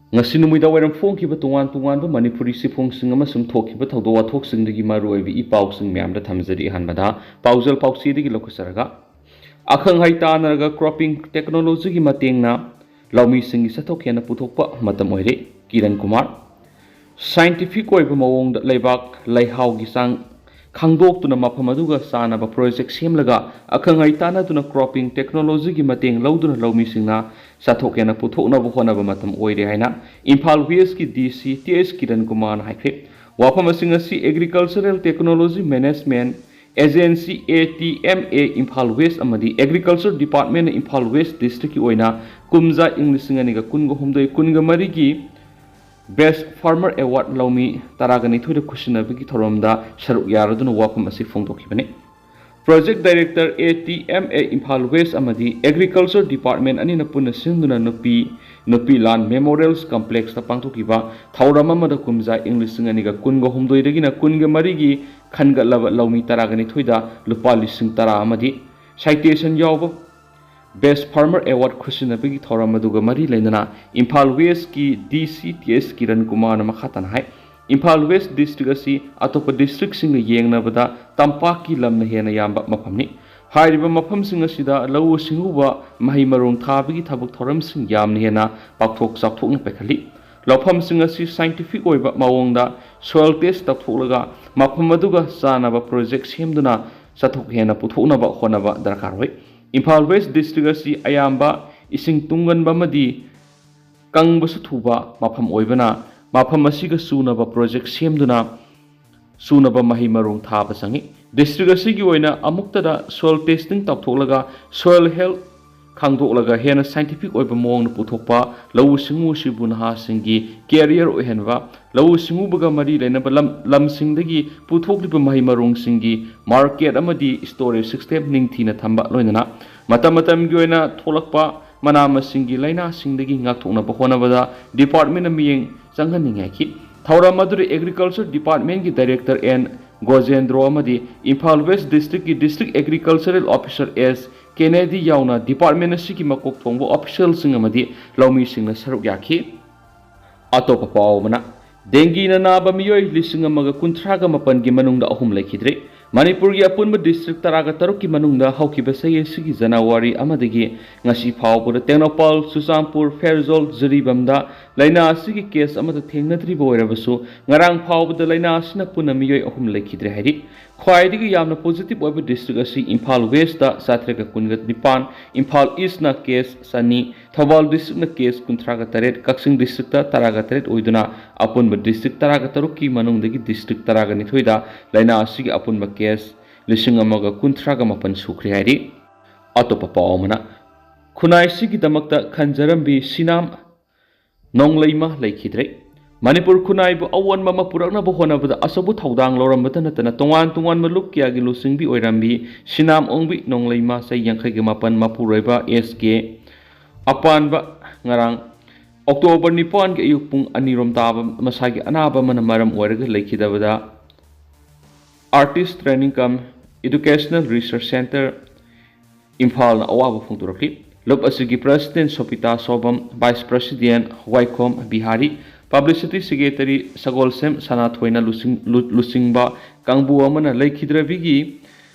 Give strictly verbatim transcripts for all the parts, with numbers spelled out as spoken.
ꯉꯁꯤ ꯅꯨꯃꯤꯗꯥꯡ ꯋꯥꯏꯔꯝ ꯐꯣꯡꯈꯤꯕ ꯇꯣꯉꯥꯟ ꯇꯣꯉꯥꯟꯕ ꯃꯅꯤꯄꯨꯔꯤ ꯆꯦꯐꯣꯡꯁꯤꯡ ꯑꯃꯁꯨꯡ ꯊꯣꯛꯈꯤꯕ ꯊꯧꯗꯣꯛ ꯋꯥꯊꯣꯛꯁꯤꯡꯗꯒꯤ ꯃꯔꯨꯑꯣꯏꯕ ꯏ ꯄꯥꯎꯁꯤꯡ ꯃꯌꯥꯝꯗ ꯊꯝꯖꯔꯤ꯫ ꯑꯍꯥꯟꯕꯗ ꯄꯥꯎꯖꯦꯜ ꯄꯥꯎꯆꯦꯗꯒꯤ ꯂꯧꯈꯠꯆꯔꯒ, ꯑꯈꯪ ꯑꯍꯩ ꯇꯥꯟꯅꯔꯒ ꯀ꯭ꯔꯣꯞꯄꯤꯡ ꯇꯦꯛꯅꯣꯂꯣꯖꯤꯒꯤ ꯃꯇꯦꯡꯅ ꯂꯧꯃꯤꯁꯤꯡꯒꯤ ꯆꯠꯊꯣꯛ ꯍꯦꯟꯅ ꯄꯨꯊꯣꯛꯄ ꯃꯇꯝ ꯑꯣꯏꯔꯦ꯫ ꯀꯤꯔꯟ ꯀꯨꯃꯥꯔ꯫ ꯁꯥꯏꯟꯇꯤꯐꯤꯛ ꯑꯣꯏꯕ ꯃꯑꯣꯡꯗ ꯂꯩꯕꯥꯛ ꯂꯩꯍꯥꯎꯒꯤ ꯆꯥꯡ ꯈꯪꯗꯣꯛꯇꯨꯅ ꯃꯐꯝ ꯑꯗꯨꯒ ꯆꯥꯟꯅꯕ ꯄ꯭ꯔꯣꯖꯦꯛ ꯁꯦꯝꯂꯒ ꯑꯈꯪ ꯑꯍꯩ ꯇꯥꯟꯅꯗꯨꯅ ꯀ꯭ꯔꯣꯞꯄꯤꯡ ꯇꯦꯛꯅꯣꯂꯣꯖꯤꯒꯤ ꯃꯇꯦꯡ ꯂꯧꯗꯨꯅ ꯂꯧꯃꯤꯁꯤꯡꯅ ꯆꯥꯊꯣꯛ ꯍꯦꯟꯅ ꯄꯨꯊꯣꯛꯅꯕ ꯍꯣꯠꯅꯕ ꯃꯇꯝ ꯑꯣꯏꯔꯦ ꯍꯥꯏꯅ ꯏꯝꯐꯥꯜ ꯋꯦꯁꯀꯤ ꯗꯤ ꯁꯤ ꯇꯤ ꯑꯦꯁ ꯀꯤꯔꯟ ꯀꯨꯃꯥꯔꯅ ꯍꯥꯏꯈ꯭ꯔꯦ꯫ ꯋꯥꯐꯝ ꯑꯁꯤꯡ ꯑꯁꯤ agricultural technology management agency, A T M A, Imphal west ꯑꯃꯗꯤ ꯑꯦꯒ꯭ꯔꯤꯀꯜꯆꯔ ꯗꯤꯄꯥꯔꯠꯃꯦꯟꯅ ꯏꯝꯐꯥꯜ ꯋꯦꯁ ꯗꯤꯁꯇ꯭ꯔꯤꯛꯀꯤ ꯑꯣꯏꯅ ꯀꯨꯝꯖꯥ ꯏꯪ ꯂꯤꯁꯤꯡ ꯑꯅꯤꯒ ꯀꯨꯟꯒ ꯍꯨꯝꯗꯣꯏ ꯀꯨꯟꯒ ꯃꯔꯤꯒꯤ ꯕꯦꯁ ꯐꯥꯔꯃꯔ ꯑꯦꯋꯥꯔꯗ ꯂꯧꯃꯤ ꯇꯔꯥꯒ ꯅꯤꯊꯣꯏꯗ ꯈꯨꯠꯁꯤꯟꯅꯕꯒꯤ ꯊꯧꯔꯝꯗ ꯁꯔꯨꯛ ꯌꯥꯔꯗꯨꯅ ꯋꯥꯐꯝ ꯑꯁꯤ ꯐꯣꯡꯗꯣꯛꯈꯤꯕꯅꯤ꯫ Project director, A T M A, Imphal west ꯑꯃꯗꯤ ꯑꯦꯒ꯭ꯔꯤꯀꯜꯆꯔ ꯗꯤꯄꯥꯔꯠꯃꯦꯟ ꯑꯅꯤꯅ ꯄꯨꯟꯅ ꯁꯤꯟꯗꯨꯅ ꯅꯨꯄꯤ, ꯅꯨꯄꯤ ꯂꯥꯟ ꯃꯦꯃꯣꯔꯤꯌꯦꯜꯁ ꯀꯝꯄ꯭ꯂꯦꯛꯁꯇ ꯄꯥꯡꯊꯣꯛꯈꯤꯕ ꯊꯧꯔꯝ ꯑꯃꯗ ꯀꯨꯝꯖꯥ ꯏꯪ ꯂꯤꯁꯤꯡ ꯑꯅꯤꯒ ꯀꯨꯟꯒ ꯍꯨꯝꯗꯣꯏꯗꯒꯤꯅ ꯀꯨꯟꯒ ꯃꯔꯤꯒꯤ ꯈꯟꯒꯠꯂꯕ ꯂꯧꯃꯤ ꯇꯔꯥꯒ ꯅꯤꯊꯣꯏꯗ ꯂꯨꯄꯥ ꯂꯤꯁꯤꯡ ꯇꯔꯥ ꯑꯃꯗꯤ ꯁꯥꯏꯇꯦꯁꯟ ꯌꯥꯎꯕ ꯕꯦꯁ ꯐꯥꯔꯃꯔ ꯑꯦꯋꯥꯔꯗ ꯈꯨꯠꯁꯤꯟꯅꯕꯒꯤ ꯊꯧꯔꯝ ꯑꯗꯨꯒ ꯃꯔꯤ ꯂꯩꯅꯅ ꯏꯝꯐꯥꯜ ꯋꯦꯁꯀꯤ ꯗꯤ ꯁꯤ ꯇꯤ ꯑꯦꯁ ꯀꯤꯔꯟ ꯀꯨꯃꯥꯔꯅ ꯃꯈꯥ ꯇꯥꯅ ꯍꯥꯏ, ꯏꯝꯐꯥꯜ ꯋꯦꯁ ꯗꯤꯁꯇ꯭ꯔꯤꯛ ꯑꯁꯤ ꯑꯇꯣꯞꯄ ꯗꯤꯁꯇ꯭ꯔꯤꯛꯁꯤꯡꯒ ꯌꯦꯡꯅꯕꯗ ꯇꯝꯄꯥꯛꯀꯤ ꯂꯝꯅ ꯍꯦꯟꯅ ꯌꯥꯝꯕ ꯃꯐꯝꯅꯤ꯫ ꯍꯥꯏꯔꯤꯕ ꯃꯐꯝꯁꯤꯡ ꯑꯁꯤꯗ ꯂꯧꯎ ꯁꯤꯡꯎꯕ, ꯃꯍꯩ ꯃꯔꯣꯡ ꯊꯥꯕꯒꯤ ꯊꯕꯛ ꯊꯧꯔꯝꯁꯤꯡ ꯌꯥꯝꯅ ꯍꯦꯟꯅ ꯄꯥꯛꯊꯣꯛ ꯆꯥꯎꯊꯣꯛꯅ ꯄꯥꯏꯈꯠꯂꯤ꯫ ꯂꯧꯐꯝꯁꯤꯡ ꯑꯁꯤ ꯁꯥꯏꯟꯇꯤꯐꯤꯛ ꯑꯣꯏꯕ ꯃꯑꯣꯡꯗ ꯁꯣꯏꯜ ꯇꯦꯁ ꯇꯧꯊꯣꯛꯂꯒ ꯃꯐꯝ ꯑꯗꯨꯒ ꯆꯥꯟꯅꯕ ꯄ꯭ꯔꯣꯖꯦꯛ ꯁꯦꯝꯗꯨꯅ ꯆꯥꯊꯣꯛ ꯍꯦꯟꯅ ꯄꯨꯊꯣꯛꯅꯕ ꯍꯣꯠꯅꯕ ꯗꯔꯀꯥꯔ ꯑꯣꯏ꯫ ꯏꯝꯐꯥꯜ ꯋꯦꯁ ꯗꯤꯁꯇ꯭ꯔꯤꯛ ꯑꯁꯤ ꯑꯌꯥꯝꯕ ꯏꯁꯤꯡ ꯇꯨꯡꯒꯟꯕ ꯑꯃꯗꯤ ꯀꯪꯕꯁꯨ ꯊꯨꯕ ꯃꯐꯝ ꯑꯣꯏꯕꯅ, ꯃꯐꯝ ꯑꯁꯤꯒ ꯆꯨꯅꯕ ꯄ꯭ꯔꯣꯖꯦꯛ ꯁꯦꯝꯗꯨꯅ ꯆꯨꯅꯕ ꯃꯍꯩ ꯃꯔꯣꯡ ꯊꯥꯕ ꯆꯪꯏ꯫ ꯗꯤꯁꯇ꯭ꯔꯤꯛ ꯑꯁꯤꯒꯤ ꯑꯣꯏꯅ ꯑꯃꯨꯛꯇꯗ ꯁꯣꯏꯜ ꯇꯦꯁꯇꯤꯡ ꯇꯧꯊꯣꯛꯂꯒ ꯁꯣꯏꯜ ꯍꯦꯜꯊ ꯈꯪꯗꯣꯛꯂꯒ ꯍꯦꯟꯅ ꯁꯥꯏꯟꯇꯤꯐꯤꯛ ꯑꯣꯏꯕ ꯃꯑꯣꯡꯗ ꯄꯨꯊꯣꯛꯄ ꯂꯧꯎ ꯁꯤꯡꯎ ꯑꯁꯤꯕꯨ ꯅꯍꯥꯁꯤꯡꯒꯤ ꯀꯦꯔꯤꯌꯔ ꯑꯣꯏꯍꯟꯕ, ꯂꯧꯎ ꯁꯤꯡꯎꯕꯒ ꯃꯔꯤ ꯂꯩꯅꯕ ꯂꯝ, ꯂꯝꯁꯤꯡꯗꯒꯤ ꯄꯨꯊꯣꯛꯂꯤꯕ ꯃꯍꯩ ꯃꯔꯣꯡꯁꯤꯡꯒꯤ ꯃꯥꯔꯀꯦꯠ ꯑꯃꯗꯤ ꯁ꯭ꯇꯣꯔꯦꯖ ꯁꯤꯁꯇꯦꯝ ꯅꯤꯡꯊꯤꯅ ꯊꯝꯕ, ꯂꯣꯏꯅꯅ ꯃꯇꯝ ꯃꯇꯝꯒꯤ ꯑꯣꯏꯅ ꯊꯣꯛꯂꯛꯄ ꯃꯅꯥ ꯃꯁꯤꯡꯒꯤ ꯂꯥꯏꯅꯥꯁꯤꯡꯗꯒꯤ ꯉꯥꯛꯊꯣꯛꯅꯕ ꯍꯣꯠꯅꯕꯗ ꯗꯤꯄꯥꯔꯠꯃꯦꯟꯅ ꯃꯤꯠꯌꯦꯡ ꯆꯪꯍꯟꯅꯤꯡꯉꯥꯏꯈꯤ꯫ ꯊꯧꯔꯝ ꯑꯗꯨꯗ ꯑꯦꯒ꯭ꯔꯤꯀꯜꯆꯔ ꯗꯤꯄꯥꯔꯠꯃꯦꯟꯒꯤ ꯗꯥꯏꯔꯦꯛꯇꯔ ꯑꯦꯟ ꯒꯣꯖꯦꯟꯗ꯭ꯔꯣ ꯑꯃꯗꯤ ꯏꯝꯐꯥꯜ ꯋꯦꯁ ꯗꯤꯁꯇ꯭ꯔꯤꯛꯀꯤ ꯗꯤꯁꯇ꯭ꯔꯤꯛ ꯑꯦꯒ꯭ꯔꯤꯀꯜꯆꯔꯦꯜ ꯑꯣꯐꯤꯁꯥꯔ ꯑꯦꯁ ꯀꯦꯅꯦꯗꯤ ꯌꯥꯎꯅ ꯗꯤꯄꯥꯔꯠꯃꯦꯟ ꯑꯁꯤꯒꯤ ꯃꯀꯣꯛ ꯊꯣꯡꯕ ꯑꯣꯐꯤꯁꯤꯌꯦꯜꯁꯤꯡ ꯑꯃꯗꯤ ꯂꯧꯃꯤꯁꯤꯡꯅ ꯁꯔꯨꯛ ꯌꯥꯈꯤ꯫ ꯑꯇꯣꯞꯄ ꯄꯥꯎ ꯑꯃꯅ, ꯗꯦꯡꯒꯤꯅ ꯅꯥꯕ ꯃꯤꯑꯣꯏ ꯂꯤꯁꯤꯡ ꯑꯃꯒ ꯀꯨꯟꯊ꯭ꯔꯥꯒ ꯃꯥꯄꯟꯒꯤ ꯃꯅꯨꯡꯗ ꯑꯍꯨꯝ ꯂꯩꯈꯤꯗ꯭ꯔꯦ꯫ ꯃꯅꯤꯄꯨꯔꯒꯤ ꯑꯄꯨꯟꯕ ꯗꯤꯁꯇ꯭ꯔꯤꯛ ꯇꯔꯥꯒ ꯇꯔꯨꯛꯀꯤ ꯃꯅꯨꯡꯗ ꯍꯧꯈꯤꯕ ꯆꯍꯤ ꯑꯁꯤꯒꯤ ꯖꯅꯋꯥꯔꯤ ꯑꯃꯗꯒꯤ ꯉꯁꯤ ꯐꯥꯎꯕꯗ ꯇꯦꯡꯅꯧꯄꯜ, ꯆꯨꯔꯆꯥꯟꯄꯨꯔ, ꯐꯦꯔꯖꯣꯜ, ꯖꯤꯔꯤꯕꯥꯝꯗ ꯂꯥꯏꯅꯥ ꯑꯁꯤꯒꯤ ꯀꯦꯁ ꯑꯃꯠꯇ ꯊꯦꯡꯅꯗ꯭ꯔꯤꯕ ꯑꯣꯏꯔꯕꯁꯨ, ꯉꯔꯥꯡ ꯐꯥꯎꯕꯗ ꯂꯥꯏꯅꯥ ꯑꯁꯤꯅ ꯄꯨꯟꯅ ꯃꯤꯑꯣꯏ ꯑꯍꯨꯝ ꯂꯩꯈꯤꯗ꯭ꯔꯦ ꯍꯥꯏꯔꯤ꯫ ꯈ꯭ꯋꯥꯏꯗꯒꯤ ꯌꯥꯝꯅ ꯄꯣꯖꯤꯇꯤꯚ ꯑꯣꯏꯕ ꯗꯤꯁꯇ꯭ꯔꯤꯛ ꯑꯁꯤ ꯏꯝꯐꯥꯜ ꯋꯦꯁꯇ ꯆꯥꯇ꯭ꯔꯦꯠꯀ ꯀꯨꯟꯒ ꯅꯤꯄꯥꯟ, ꯏꯝꯐꯥꯜ ꯏꯁꯅ ꯀꯦꯁ ꯆꯅꯤ, ꯊꯧꯕꯥꯜ ꯗꯤꯁꯇ꯭ꯔꯤꯛꯅ ꯀꯦꯁ ꯀꯨꯟꯊ꯭ꯔꯥꯒ ꯇꯔꯦꯠ, ꯀꯛꯆꯤꯡ ꯗꯤꯁꯇ꯭ꯔꯤꯛꯇ ꯇꯔꯥꯒ ꯇꯔꯦꯠ ꯑꯣꯏꯗꯨꯅ ꯑꯄꯨꯟꯕ ꯗꯤꯁꯇ꯭ꯔꯤꯛ ꯇꯔꯥꯒ ꯇꯔꯨꯛꯀꯤ ꯃꯅꯨꯡꯗꯒꯤ ꯗꯤꯁꯇ꯭ꯔꯤꯛ ꯇꯔꯥꯒ ꯅꯤꯊꯣꯏꯗ ꯂꯥꯏꯅꯥ ꯑꯁꯤꯒꯤ ꯑꯄꯨꯟꯕ ꯀꯦꯁ ꯂꯤꯁꯤꯡ ꯑꯃꯒ ꯀꯨꯟꯊ꯭ꯔꯥꯒ ꯃꯥꯄꯟ ꯁꯨꯈ꯭ꯔꯦ ꯍꯥꯏꯔꯤ꯫ ꯑꯇꯣꯞꯄ ꯄꯥꯎ ꯑꯃꯅ, ꯈꯨꯟꯅꯥꯏꯁꯤꯒꯤꯗꯃꯛꯇ ꯈꯟꯖꯔꯝꯕꯤ ꯁꯤꯅꯥꯝ ꯅꯣꯡꯂꯩꯃ ꯂꯩꯈꯤꯗ꯭ꯔꯦ꯫ ꯃꯅꯤꯄꯨꯔ ꯈꯨꯟꯅꯥꯏꯕꯨ ꯑꯑꯣꯟꯕ ꯑꯃ ꯄꯨꯔꯛꯅꯕ ꯍꯣꯠꯅꯕꯗ ꯑꯆꯧꯕ ꯊꯧꯗꯥꯡ ꯂꯧꯔꯝꯕꯇ ꯅꯠꯇꯅ ꯇꯣꯉꯥꯟ ꯇꯣꯉꯥꯟꯕ ꯂꯨꯞ ꯀꯌꯥꯒꯤ ꯂꯨꯆꯤꯡꯕꯤ ꯑꯣꯏꯔꯝꯕꯤ ꯁꯤꯅꯥꯝ ꯑꯣꯡꯕꯤ ꯅꯣꯡꯂꯩꯃ, ꯆꯍꯤ ꯌꯥꯡꯈꯩꯒ ꯃꯥꯄꯟ, ꯃꯄꯨꯔꯣꯏꯕ ꯑꯦꯁ ꯀꯦ ꯑꯄꯥꯟꯕ, ꯉꯔꯥꯡ ꯑꯣꯛꯇꯣꯕꯔ ꯅꯤꯄꯥꯟꯒꯤ ꯑꯌꯨꯛ ꯄꯨꯡ ꯑꯅꯤꯔꯣꯝ ꯇꯥꯕ ꯃꯁꯥꯒꯤ ꯑꯅꯥꯕ ꯑꯃꯅ ꯃꯔꯝ ꯑꯣꯏꯔꯒ ꯂꯩꯈꯤꯗꯕꯗ Artist Training cum Educational Research Centre, ꯏꯝꯐꯥꯜꯅ ꯑꯋꯥꯕ ꯐꯣꯡꯗꯣꯔꯛꯂꯤ꯫ ꯂꯨꯞ ꯑꯁꯤꯒꯤ ꯄ꯭ꯔꯁꯤꯗꯦꯟ ꯁꯣꯄꯤꯇꯥ ꯁꯣꯕꯝ, ꯚꯥꯏꯁ ꯄ꯭ꯔꯁꯤꯗꯦꯟ ꯋꯥꯏꯈꯣꯝ ꯕꯤꯍꯥꯔꯤ, ꯄꯕ꯭ꯂꯤꯁꯤꯇꯤ ꯁꯦꯀ꯭ꯔꯦꯇꯔꯤ ꯁꯒꯣꯜꯁꯦꯝ ꯁꯅꯥꯊꯣꯏꯅ ꯂꯨꯆꯤꯡ-, ꯂꯨ-, ꯂꯨꯆꯤꯡꯕ ꯀꯥꯡꯕꯨ ꯑꯃꯅ ꯂꯩꯈꯤꯗ꯭ꯔꯕꯤꯒꯤ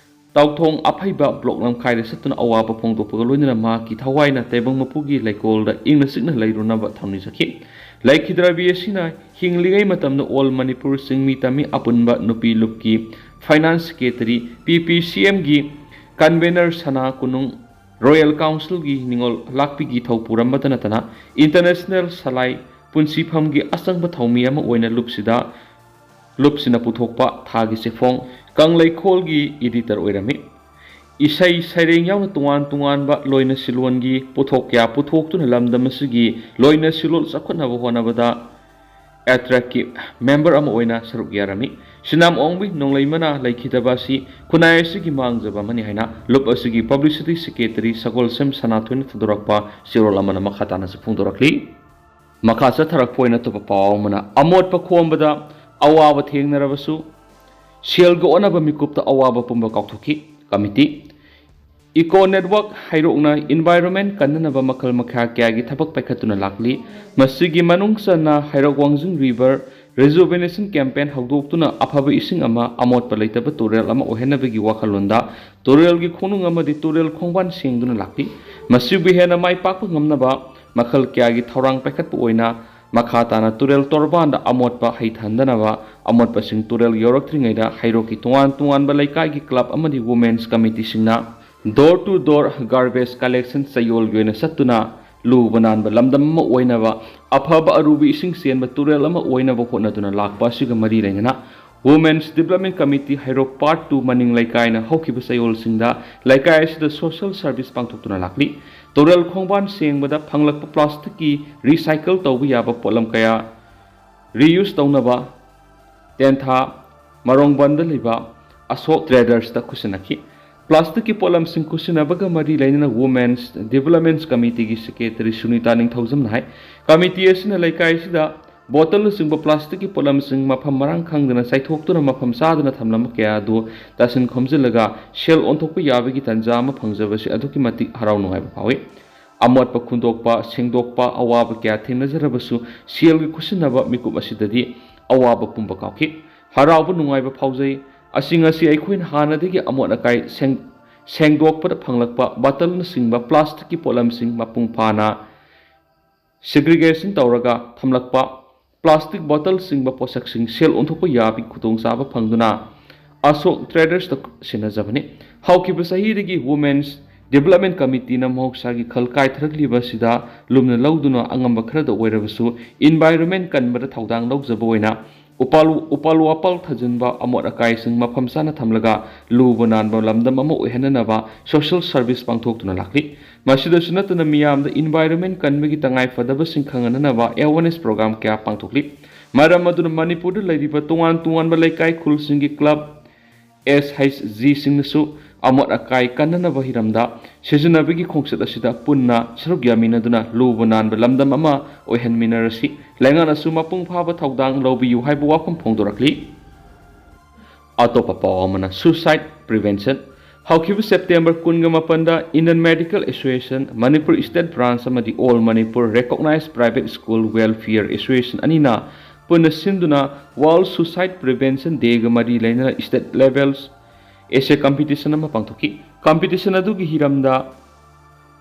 ꯇꯥꯎꯊꯣꯡ ꯑꯐꯩꯕ ꯕ꯭ꯂꯣꯛ ꯂꯝꯈꯥꯏꯗ ꯆꯠꯇꯨꯅ ꯑꯋꯥꯕ ꯐꯣꯡꯗꯣꯛꯄꯒ ꯂꯣꯏꯅꯅ ꯃꯍꯥꯛꯀꯤ ꯊꯋꯥꯏꯅ ꯇꯥꯏꯕꯪ ꯃꯄꯨꯒꯤ ꯂꯩꯀꯣꯜꯗ ꯏꯪꯅ ꯆꯤꯛꯅ ꯂꯩꯔꯨꯅꯕ ꯊꯧꯅꯤꯖꯈꯤ꯫ ꯂꯩꯈꯤꯗ꯭ꯔꯕꯤ ꯑꯁꯤꯅ ꯍꯤꯡꯂꯤꯉꯩ ꯃꯇꯝꯗ ꯑꯣꯜ ꯃꯅꯤꯄꯨꯔ ꯆꯤꯡꯃꯤ ꯇꯝꯃꯤ ꯑꯄꯨꯟꯕ ꯅꯨꯄꯤ ꯂꯨꯞꯀꯤ ꯐꯥꯏꯅꯥꯟꯁ ꯁꯦꯀ꯭ꯔꯦꯇꯔꯤ, ꯄꯤ ꯄꯤ ꯁꯤ ꯑꯦꯝꯒꯤ ꯀꯟꯚꯦꯅꯔ ꯁꯅꯥ ꯀꯣꯅꯨꯡ, ꯔꯣꯌꯦꯜ ꯀꯥꯎꯟꯁꯤꯜꯒꯤ ꯅꯤꯉꯣꯜ ꯂꯥꯛꯄꯤꯒꯤ ꯊꯧ ꯄꯨꯔꯝꯕꯇ ꯅꯠꯇꯅ ꯏꯟꯇꯔꯅꯦꯁꯅꯦꯜ ꯁꯂꯥꯏ ꯄꯨꯟꯁꯤꯐꯝꯒꯤ ꯑꯆꯪꯕ ꯊꯧꯃꯤ ꯑꯃ ꯑꯣꯏꯅ ꯂꯨꯞꯁꯤꯗ ꯂꯨꯞꯁꯤꯅ ꯄꯨꯊꯣꯛꯄ ꯊꯥꯒꯤ ꯆꯦꯐꯣꯡ ꯀꯪꯂꯩꯈꯣꯜꯒꯤ ꯏꯗꯤꯇꯔ ꯑꯣꯏꯔꯝꯃꯤ꯫ ꯏꯁꯩ ꯁꯩꯔꯦꯡ ꯌꯥꯎꯅ ꯇꯣꯉꯥꯟ ꯇꯣꯉꯥꯟꯕ ꯂꯣꯏꯅ ꯁꯤꯂꯣꯟꯒꯤ ꯄꯣꯠꯊꯣꯛ ꯀꯌꯥ ꯄꯨꯊꯣꯛꯇꯨꯅ ꯂꯝꯗꯝ ꯑꯁꯤꯒꯤ ꯂꯣꯏꯅ ꯁꯤꯂꯣꯜ ꯆꯥꯎꯈꯠꯅꯕ ꯍꯣꯠꯅꯕꯗ ꯑꯦꯇ꯭ꯔꯦꯛꯀꯤ ꯃꯦꯝꯕꯔ ꯑꯃ ꯑꯣꯏꯅ ꯁꯔꯨꯛ ꯌꯥꯔꯝꯃꯤ꯫ ꯁꯤꯅꯥꯝ ꯑꯣꯡꯕꯤ ꯅꯣꯡꯂꯩꯃꯅ ꯂꯩꯈꯤꯗꯕ ꯑꯁꯤ ꯈꯨꯟꯅꯥꯏ ꯑꯁꯤꯒꯤ ꯃꯥꯡꯖꯕ ꯑꯃꯅꯤ ꯍꯥꯏꯅ ꯂꯨꯞ ꯑꯁꯤꯒꯤ ꯄꯕ꯭ꯂꯤꯁꯤꯇꯤ ꯁꯦꯀ꯭ꯔꯦꯇꯔꯤ ꯁꯒꯣꯜꯁꯦꯝ ꯁꯅꯥꯊꯣꯏꯅ ꯊꯥꯗꯣꯔꯛꯄ ꯆꯦꯔꯣꯜ ꯑꯃꯅ ꯃꯈꯥ ꯇꯥꯅꯁꯨ ꯐꯣꯡꯗꯣꯔꯛꯂꯤ꯫ ꯃꯈꯥ ꯆꯠꯊꯔꯛꯄ ꯑꯣꯏꯅ ꯑꯇꯣꯞꯄ ꯄꯥꯎ ꯑꯃꯅ, ꯑꯃꯣꯠꯄ ꯈꯣꯝꯕꯗ ꯑꯋꯥꯕ ꯊꯦꯡꯅꯔꯕꯁꯨ ꯁꯦꯜꯒ ꯑꯣꯟꯅꯕ ꯃꯤꯀꯨꯞꯇ ꯑꯋꯥꯕ ꯄꯨꯝꯕ ꯀꯥꯎꯊꯣꯛꯈꯤ꯫ ꯀꯃꯤꯇꯤ Eco Network ꯍꯩꯔꯣꯛꯅ environment ꯀꯟꯅꯅꯕ ꯃꯈꯜ ꯃꯈꯥ ꯀꯌꯥꯒꯤ ꯊꯕꯛ ꯄꯥꯏꯈꯠꯇꯨꯅ ꯂꯥꯛꯂꯤ꯫ ꯃꯁꯤꯒꯤ ꯃꯅꯨꯡ ꯆꯟꯅ ꯍꯩꯔꯣꯛ ꯋꯥꯡꯖꯤꯡ River Rejuvenation Campaign ꯍꯧꯗꯣꯛꯇꯨꯅ ꯑꯐꯕ ꯏꯁꯤꯡ ꯑꯃ ꯑꯃꯣꯠꯄ ꯂꯩꯇꯕ ꯇꯨꯔꯦꯜ ꯑꯃ ꯑꯣꯏꯍꯟꯅꯕꯒꯤ ꯋꯥꯈꯜꯂꯣꯟꯗ ꯇꯨꯔꯦꯜꯒꯤ ꯈꯣꯡꯅꯨꯡ ꯑꯃꯗꯤ ꯇꯨꯔꯦꯜ ꯈꯣꯡꯕꯥꯟ ꯁꯦꯡꯗꯨꯅ ꯂꯥꯛꯂꯤ꯫ ꯃꯁꯤꯕꯨ ꯍꯦꯟꯅ ꯃꯥꯏ ꯄꯥꯛꯄ ꯉꯝꯅꯕ ꯃꯈꯜ ꯀꯌꯥꯒꯤ ꯊꯧꯔꯥꯡ ꯄꯥꯏꯈꯠꯄ ꯑꯣꯏꯅ ꯃꯈꯥ ꯇꯥꯅ ꯇꯨꯔꯦꯜ ꯇꯣꯔꯕꯥꯟꯗ ꯑꯃꯣꯠꯄ ꯍꯩꯊꯍꯟꯗꯅꯕ, ꯑꯃꯣꯠꯄꯁꯤꯡ ꯇꯨꯔꯦꯜ ꯌꯧꯔꯛꯇ꯭ꯔꯤꯉꯩꯗ ꯍꯩꯔꯣꯛꯀꯤ ꯇꯣꯉꯥꯟ ꯇꯣꯉꯥꯟꯕ ꯂꯩꯀꯥꯏꯒꯤ club ꯑꯃꯗꯤ women's committeeꯁꯤꯡꯅ door to door garbage collection ꯆꯌꯣꯜꯒꯤ ꯑꯣꯏꯅ ꯆꯠꯇꯨꯅ ꯂꯨꯕ ꯅꯥꯟꯕ ꯂꯝꯗꯝ ꯑꯃ ꯑꯣꯏꯅꯕ, ꯑꯐꯕ ꯑꯔꯨꯕ ꯏꯁꯤꯡ ꯆꯦꯟꯕ ꯇꯨꯔꯦꯜ ꯑꯃ ꯑꯣꯏꯅꯕ ꯍꯣꯠꯅꯗꯨꯅ ꯂꯥꯛꯄ ꯑꯁꯤꯒ ꯃꯔꯤ ꯂꯩꯅꯅ Women's Development Committee ꯍꯩꯔꯣꯛ Part two ꯃꯅꯤꯡ ꯂꯩꯀꯥꯏꯅ ꯍꯧꯈꯤꯕ ꯆꯌꯣꯜꯁꯤꯡꯗ ꯂꯩꯀꯥꯏ ꯑꯁꯤꯗ social service ꯄꯥꯡꯊꯣꯛꯇꯨꯅ ꯂꯥꯛꯂꯤ꯫ ꯇꯨꯔꯦꯜ ꯈꯣꯡꯕꯥꯟ ꯁꯦꯡꯕꯗ ꯐꯪꯂꯛꯄ plasticꯀꯤ recycle ꯇꯧꯕ ꯌꯥꯕ ꯄꯣꯠꯂꯝ ꯀꯌꯥ reuse ꯇꯧꯅꯕ ꯇꯦꯟꯊꯥ ꯃꯔꯣꯡꯕꯟꯗ ꯂꯩꯕ ꯑꯁꯣꯛ Tradersꯇ ꯈꯨꯠꯁꯤꯟꯅꯈꯤ꯫ Plasticꯀꯤ ꯄꯣꯠꯂꯝꯁꯤꯡ ꯈꯨꯠꯁꯤꯟꯅꯕꯒ ꯃꯔꯤ ꯂꯩꯅꯅ Women's Development Committeeꯒꯤ secretary ꯁꯨꯅꯤꯇꯥ ꯅꯤꯡꯊꯧꯖꯝꯅ ꯍꯥꯏ, committee ꯑꯁꯤꯅ ꯂꯩꯀꯥꯏ ꯑꯁꯤꯗ bottleꯅꯆꯤꯡꯕ plasticꯀꯤ ꯄꯣꯠꯂꯝꯁꯤꯡ ꯃꯐꯝ ꯃꯔꯥꯡ ꯈꯪꯗꯅ ꯆꯥꯏꯊꯣꯛꯇꯨꯅ ꯃꯐꯝ ꯆꯥꯗꯅ ꯊꯝꯂꯝꯕ ꯀꯌꯥ ꯑꯗꯨ ꯇꯥꯁꯤꯟ ꯈꯣꯝꯖꯤꯜꯂꯒ ꯁꯦꯜ ꯑꯣꯟꯊꯣꯛꯄ ꯌꯥꯕꯒꯤ ꯇꯥꯟꯖꯥ ꯑꯃ ꯐꯪꯖꯕꯁꯤ ꯑꯗꯨꯛꯀꯤ ꯃꯇꯤꯛ ꯍꯔꯥꯎ ꯅꯨꯡꯉꯥꯏꯕ ꯐꯥꯎꯏ꯫ ꯑꯃꯣꯠꯄ ꯈꯨꯟꯗꯣꯛꯄ, ꯁꯦꯡꯗꯣꯛꯄ, ꯑꯋꯥꯕ ꯀꯌꯥ ꯊꯦꯡꯅꯖꯔꯕꯁꯨ ꯁꯦꯜꯒꯤ ꯈꯨꯠꯁꯤꯟꯅꯕ ꯃꯤꯀꯨꯞ ꯑꯁꯤꯗꯗꯤ ꯑꯋꯥꯕ ꯄꯨꯝꯕ ꯀꯥꯎꯈꯤ꯫ ꯍꯔꯥꯎꯕ ꯅꯨꯡꯉꯥꯏꯕ ꯐꯥꯎꯖꯩ꯫ ꯑꯁꯤ ꯉꯁꯤ ꯑꯩꯈꯣꯏꯅ ꯍꯥꯟꯅꯗꯒꯤ ꯑꯃꯣꯠ ꯑꯀꯥꯏ ꯁꯦꯡ-, ꯁꯦꯡꯗꯣꯛꯄꯗ ꯐꯪꯂꯛꯄ bottleꯅꯆꯤꯡꯕ plasticꯀꯤ ꯄꯣꯠꯂꯝꯁꯤꯡ ꯃꯄꯨꯡ ꯐꯥꯅ segregation ꯇꯧꯔꯒ ꯊꯝꯂꯛꯄ plastic bottleꯆꯤꯡꯕ ꯄꯣꯠꯁꯛꯁꯤꯡ ꯁꯦꯜ ꯑꯣꯟꯊꯣꯛꯄ ꯌꯥꯕꯒꯤ ꯈꯨꯗꯣꯡꯆꯥꯕ ꯐꯪꯗꯨꯅ ꯑꯁꯣꯛ Tradersꯇ ꯁꯤꯟꯅꯖꯕꯅꯤ꯫ ꯍꯧꯈꯤꯕ ꯆꯍꯤꯗꯒꯤ Women's Development Committeeꯅ ꯃꯍꯧꯁꯥꯒꯤ ꯈꯜ ꯀꯥꯏꯊꯔꯛꯂꯤꯕ ꯑꯁꯤꯗ ꯂꯨꯝꯅ ꯂꯧꯗꯨꯅ ꯑꯉꯝꯕ ꯈꯔꯗ ꯑꯣꯏꯔꯕꯁꯨ environment ꯀꯟꯕꯗ ꯊꯧꯗꯥꯡ ꯂꯧꯖꯕ ꯑꯣꯏꯅ ꯎꯄꯥꯜ, ꯎꯄꯥꯜ ꯋꯥꯄꯥꯜ ꯊꯥꯖꯤꯟꯕ, ꯑꯃꯣꯠ ꯑꯀꯥꯏꯁꯤꯡ ꯃꯐꯝ ꯆꯥꯅ ꯊꯝꯂꯒ ꯂꯨꯕ ꯅꯥꯟꯕ ꯂꯝꯗꯝ ꯑꯃ ꯑꯣꯏꯍꯟꯅꯅꯕ social service ꯄꯥꯡꯊꯣꯛꯇꯨꯅ ꯂꯥꯛꯂꯤ꯫ ꯃꯁꯤꯗꯁꯨ ꯅꯠꯇꯅ ꯃꯤꯌꯥꯝꯗ environment ꯀꯟꯕꯒꯤ ꯇꯉꯥꯏ ꯐꯗꯕꯁꯤꯡ ꯈꯪꯍꯟꯅꯅꯕ awareness program ꯀꯌꯥ ꯄꯥꯡꯊꯣꯛꯂꯤ꯫ ꯃꯔꯝ ꯑꯗꯨꯅ ꯃꯅꯤꯄꯨꯔꯗ ꯂꯩꯔꯤꯕ ꯇꯣꯉꯥꯟ ꯇꯣꯉꯥꯟꯕ ꯂꯩꯀꯥꯏ ꯈꯨꯜꯁꯤꯡꯒꯤ club, S H Gꯁꯤꯡꯅꯁꯨ ꯑꯃꯣꯠ ꯑꯀꯥꯏ ꯀꯟꯅꯅꯕ ꯍꯤꯔꯝꯗ ꯁꯤꯖꯤꯟꯅꯕꯒꯤ ꯈꯣꯡꯆꯠ ꯑꯁꯤꯗ ꯄꯨꯟꯅ ꯁꯔꯨꯛ ꯌꯥꯃꯤꯟꯅꯗꯨꯅ ꯂꯨꯕ ꯅꯥꯟꯕ ꯂꯝꯗꯝ ꯑꯃ ꯑꯣꯏꯍꯟꯃꯤꯟꯅꯔꯁꯤ꯫ ꯂꯩꯉꯥꯛꯅꯁꯨ ꯃꯄꯨꯡ ꯐꯥꯕ ꯊꯧꯗꯥꯡ ꯂꯧꯕꯤꯌꯨ ꯍꯥꯏꯕ ꯋꯥꯐꯝ ꯐꯣꯡꯗꯣꯔꯛꯂꯤ꯫ ꯑꯇꯣꯞꯄ ꯄꯥꯎ ꯑꯃꯅ suicide prevention꯫ ꯍꯧꯈꯤꯕ ꯁꯦꯞꯇꯦꯝꯕꯔ ꯀꯨꯟꯒ ꯃꯥꯄꯟꯗ Indian Medical Association, Manipur State Branch ꯑꯃꯗꯤ All Manipur Recognized Private School Welfare Association ꯑꯅꯤꯅ ꯄꯨꯟꯅ ꯁꯤꯟꯗꯨꯅ World Suicide Prevention Day ꯒ ꯃꯔꯤ ꯂꯩꯅꯅ state level essay competition ꯑꯃ ꯄꯥꯡꯊꯣꯛꯈꯤ꯫ Competition ꯑꯗꯨꯒꯤ ꯍꯤꯔꯝꯗ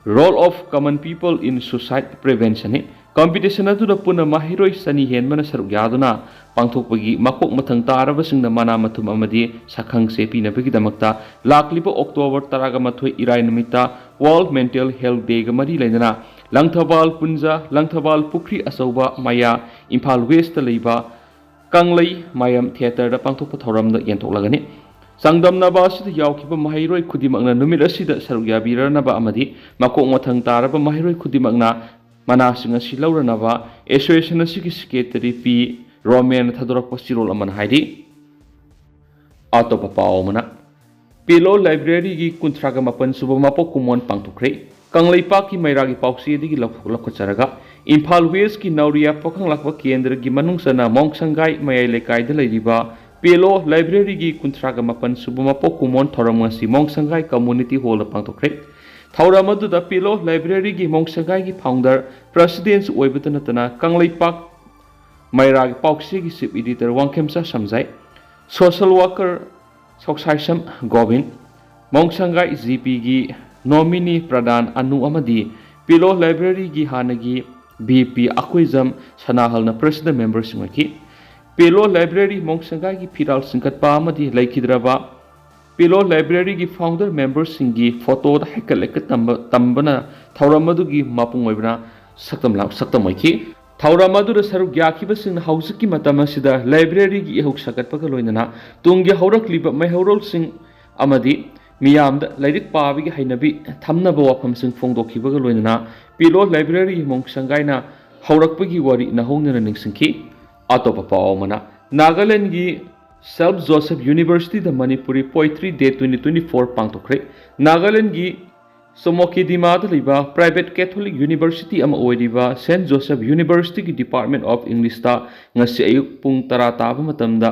Role of Common People in Suicide Prevention ꯅꯤ꯫ Competition ꯑꯗꯨꯗ ꯄꯨꯟꯅ ꯃꯍꯩꯔꯣꯏ ꯆꯅꯤ ꯍꯦꯟꯕꯅ ꯁꯔꯨꯛ ꯌꯥꯗꯨꯅ ꯄꯥꯡꯊꯣꯛꯄꯒꯤ ꯃꯀꯣꯛ ꯃꯊꯪ ꯇꯥꯔꯕꯁꯤꯡꯗ ꯃꯅꯥ ꯃꯊꯨꯝ ꯑꯃꯗꯤ ꯁꯛꯈꯪꯁꯦ ꯄꯤꯅꯕꯒꯤꯗꯃꯛꯇ ꯂꯥꯛꯂꯤꯕ ꯑꯣꯛꯇꯣꯕꯔ ꯇꯔꯥꯒ ꯃꯥꯊꯣꯏ ꯏꯔꯥꯏ ꯅꯨꯃꯤꯠꯇ World Mental Health Day ꯒ ꯃꯔꯤ ꯂꯩꯅꯅ ꯂꯪꯊꯕꯥꯜ ꯄꯨꯟꯖ, ꯂꯪꯊꯕꯥꯜ ꯄꯨꯈ꯭ꯔꯤ ꯑꯆꯧꯕ ꯃꯌꯥ, ꯏꯝꯐꯥꯜ West ꯇ ꯂꯩꯕ ꯀꯪꯂꯩ ꯃꯥꯌꯝ theatre ꯗ ꯄꯥꯡꯊꯣꯛꯄ ꯊꯧꯔꯝꯗ ꯌꯦꯟꯊꯣꯛꯂꯒꯅꯤ꯫ ꯆꯥꯡꯗꯝꯅꯕ ꯑꯁꯤꯗ ꯌꯥꯎꯈꯤꯕ ꯃꯍꯩꯔꯣꯏ ꯈꯨꯗꯤꯡꯃꯛꯅ ꯅꯨꯃꯤꯠ ꯑꯁꯤꯗ ꯁꯔꯨꯛ ꯌꯥꯕꯤꯔꯅꯕ ꯑꯃꯗꯤ ꯃꯀꯣꯛ ꯃꯊꯪ ꯇꯥꯔꯕ ꯃꯍꯩꯔꯣꯏ ꯈꯨꯗꯤꯡꯃꯛꯅ ꯃꯅꯥꯁꯤꯡ ꯑꯁꯤ ꯂꯧꯔꯅꯕ association ꯑꯁꯤꯒꯤ secretary ꯄꯤ ꯔꯣꯃꯦꯟꯅ ꯊꯥꯗꯣꯔꯛꯄ ꯆꯦꯔꯣꯜ ꯑꯃꯅ ꯍꯥꯏꯔꯤ꯫ ꯑꯇꯣꯞꯄ ꯄꯥꯎ ꯑꯃꯅ, ꯄꯦꯂꯣ library ꯒꯤ ꯀꯨꯟꯊ꯭ꯔꯥꯒ ꯃꯥꯄꯟ ꯁꯨꯕ ꯃꯄꯣꯛ ꯀꯨꯝꯑꯣꯟ ꯄꯥꯡꯊꯣꯛꯈ꯭ꯔꯦ꯫ ꯀꯪꯂꯩꯄꯥꯛꯀꯤ ꯃꯩꯔꯥꯒꯤ ꯄꯥꯎꯆꯦꯗꯒꯤ ꯂꯧꯊꯣꯛ-, ꯂꯧꯈꯠꯆꯔꯒ, ꯏꯝꯐꯥꯜ West ꯀꯤ ꯅꯥꯎꯔꯤꯌꯥ ꯄꯥꯈꯪ ꯂꯥꯛꯄ ꯀꯦꯟꯗ꯭ꯔꯒꯤ ꯃꯅꯨꯡ ꯆꯟꯅ ꯃꯣꯡꯁꯪꯒꯥꯏ ꯃꯌꯥꯏ ꯂꯩꯀꯥꯏꯗ ꯂꯩꯔꯤꯕ ꯄꯦꯂꯣ library ꯒꯤ ꯀꯨꯟꯊ꯭ꯔꯥꯒ ꯃꯥꯄꯟ ꯁꯨꯕ ꯃꯄꯣꯛ ꯀꯨꯝꯑꯣꯟ ꯊꯧꯔꯝ ꯉꯁꯤ ꯃꯣꯡꯁꯪꯒꯥꯏ community hall ꯗ ꯄꯥꯡꯊꯣꯛꯈ꯭ꯔꯦ꯫ ꯊꯧꯔꯝ ꯑꯗꯨꯗ ꯄꯦꯂꯣ library ꯒꯤ ꯃꯣꯡꯁꯪꯒꯥꯏꯒꯤ founder, president ꯁꯨ ꯑꯣꯏꯕꯇ ꯅꯠꯇꯅ ꯀꯪꯂꯩꯄꯥꯛ ꯃꯩꯔꯥꯒꯤ ꯄꯥꯎꯆꯦꯒꯤ chief editor Wangkhemcha Samjai, social worker Sousaisam Gobin, ꯃꯣꯡꯁꯪꯒꯥꯏ ꯖꯤ ꯄꯤ ꯒꯤ ꯅꯣꯃꯤꯅꯤ ꯄ꯭ꯔꯗꯥꯟ ꯑꯅꯨ ꯑꯃꯗꯤ ꯄꯦꯂꯣ library ꯒꯤ ꯍꯥꯟꯅꯒꯤ ꯚꯤ ꯄꯤ ꯑꯀꯨꯏꯖꯝ ꯁꯅꯥꯍꯜꯅ president member ꯁꯤꯡ ꯑꯣꯏꯈꯤ꯫ ꯄꯦꯂꯣ library ꯃꯣꯡꯁꯪꯒꯥꯏꯒꯤ ꯐꯤꯔꯥꯜ ꯆꯤꯡꯈꯠꯄ ꯑꯃꯗꯤ ꯂꯩꯈꯤꯗ꯭ꯔꯕ ꯄꯦꯂꯣ library ꯒꯤ founder member ꯁꯤꯡꯒꯤ photo ꯗ ꯍꯩꯀꯠ ꯂꯩꯀꯠ ꯇꯝꯕ, ꯇꯝꯕꯅ ꯊꯧꯔꯝ ꯑꯗꯨꯒꯤ ꯃꯄꯨꯡ ꯑꯣꯏꯕꯅ ꯁꯛꯇꯝ ꯂꯥꯡ-, ꯁꯛꯇꯝ ꯑꯣꯏꯈꯤ꯫ ꯊꯧꯔꯝ ꯑꯗꯨꯗ ꯁꯔꯨꯛ ꯌꯥꯈꯤꯕꯁꯤꯡꯅ ꯍꯧꯖꯤꯛꯀꯤ ꯃꯇꯝ ꯑꯁꯤꯗ library ꯒꯤ ꯏꯍꯧ ꯁꯥꯒꯠꯄꯒ ꯂꯣꯏꯅꯅ ꯇꯨꯡꯒꯤ ꯍꯧꯔꯛꯂꯤꯕ ꯃꯩꯍꯧꯔꯣꯜꯁꯤꯡ ꯑꯃꯗꯤ ꯃꯤꯌꯥꯝꯗ ꯂꯥꯏꯔꯤꯛ ꯄꯥꯕꯒꯤ ꯍꯩꯅꯕꯤ ꯊꯝꯅꯕ ꯋꯥꯐꯝꯁꯤꯡ ꯐꯣꯡꯗꯣꯛꯈꯤꯕꯒ ꯂꯣꯏꯅꯅ ꯄꯦꯂꯣ library ꯃꯣꯡꯁꯪꯒꯥꯏꯅ ꯍꯧꯔꯛꯄꯒꯤ ꯋꯥꯔꯤ ꯅꯧꯍꯧꯅꯅ ꯅꯤꯡꯁꯤꯡꯈꯤ꯫ ꯑꯇꯣꯞꯄ ꯄꯥꯎ ꯑꯃꯅ, ꯅꯥꯒꯥꯂꯦꯟꯒꯤ Saint Joseph University ꯗ Manipuri Poetry Day twenty twenty-four ꯄꯥꯡꯊꯣꯛꯈ꯭ꯔꯦ꯫ ꯅꯥꯒꯥꯂꯦꯟꯒꯤ ꯆꯣꯃꯣꯀꯤꯗꯤꯃꯥꯗ ꯂꯩꯕ private Catholic university ꯑꯃ ꯑꯣꯏꯔꯤꯕ Saint Joseph University ꯒꯤ Department of English ꯇ ꯉꯁꯤ ꯑꯌꯨꯛ ꯄꯨꯡ ꯇꯔꯥ ꯇꯥꯕ ꯃꯇꯝꯗ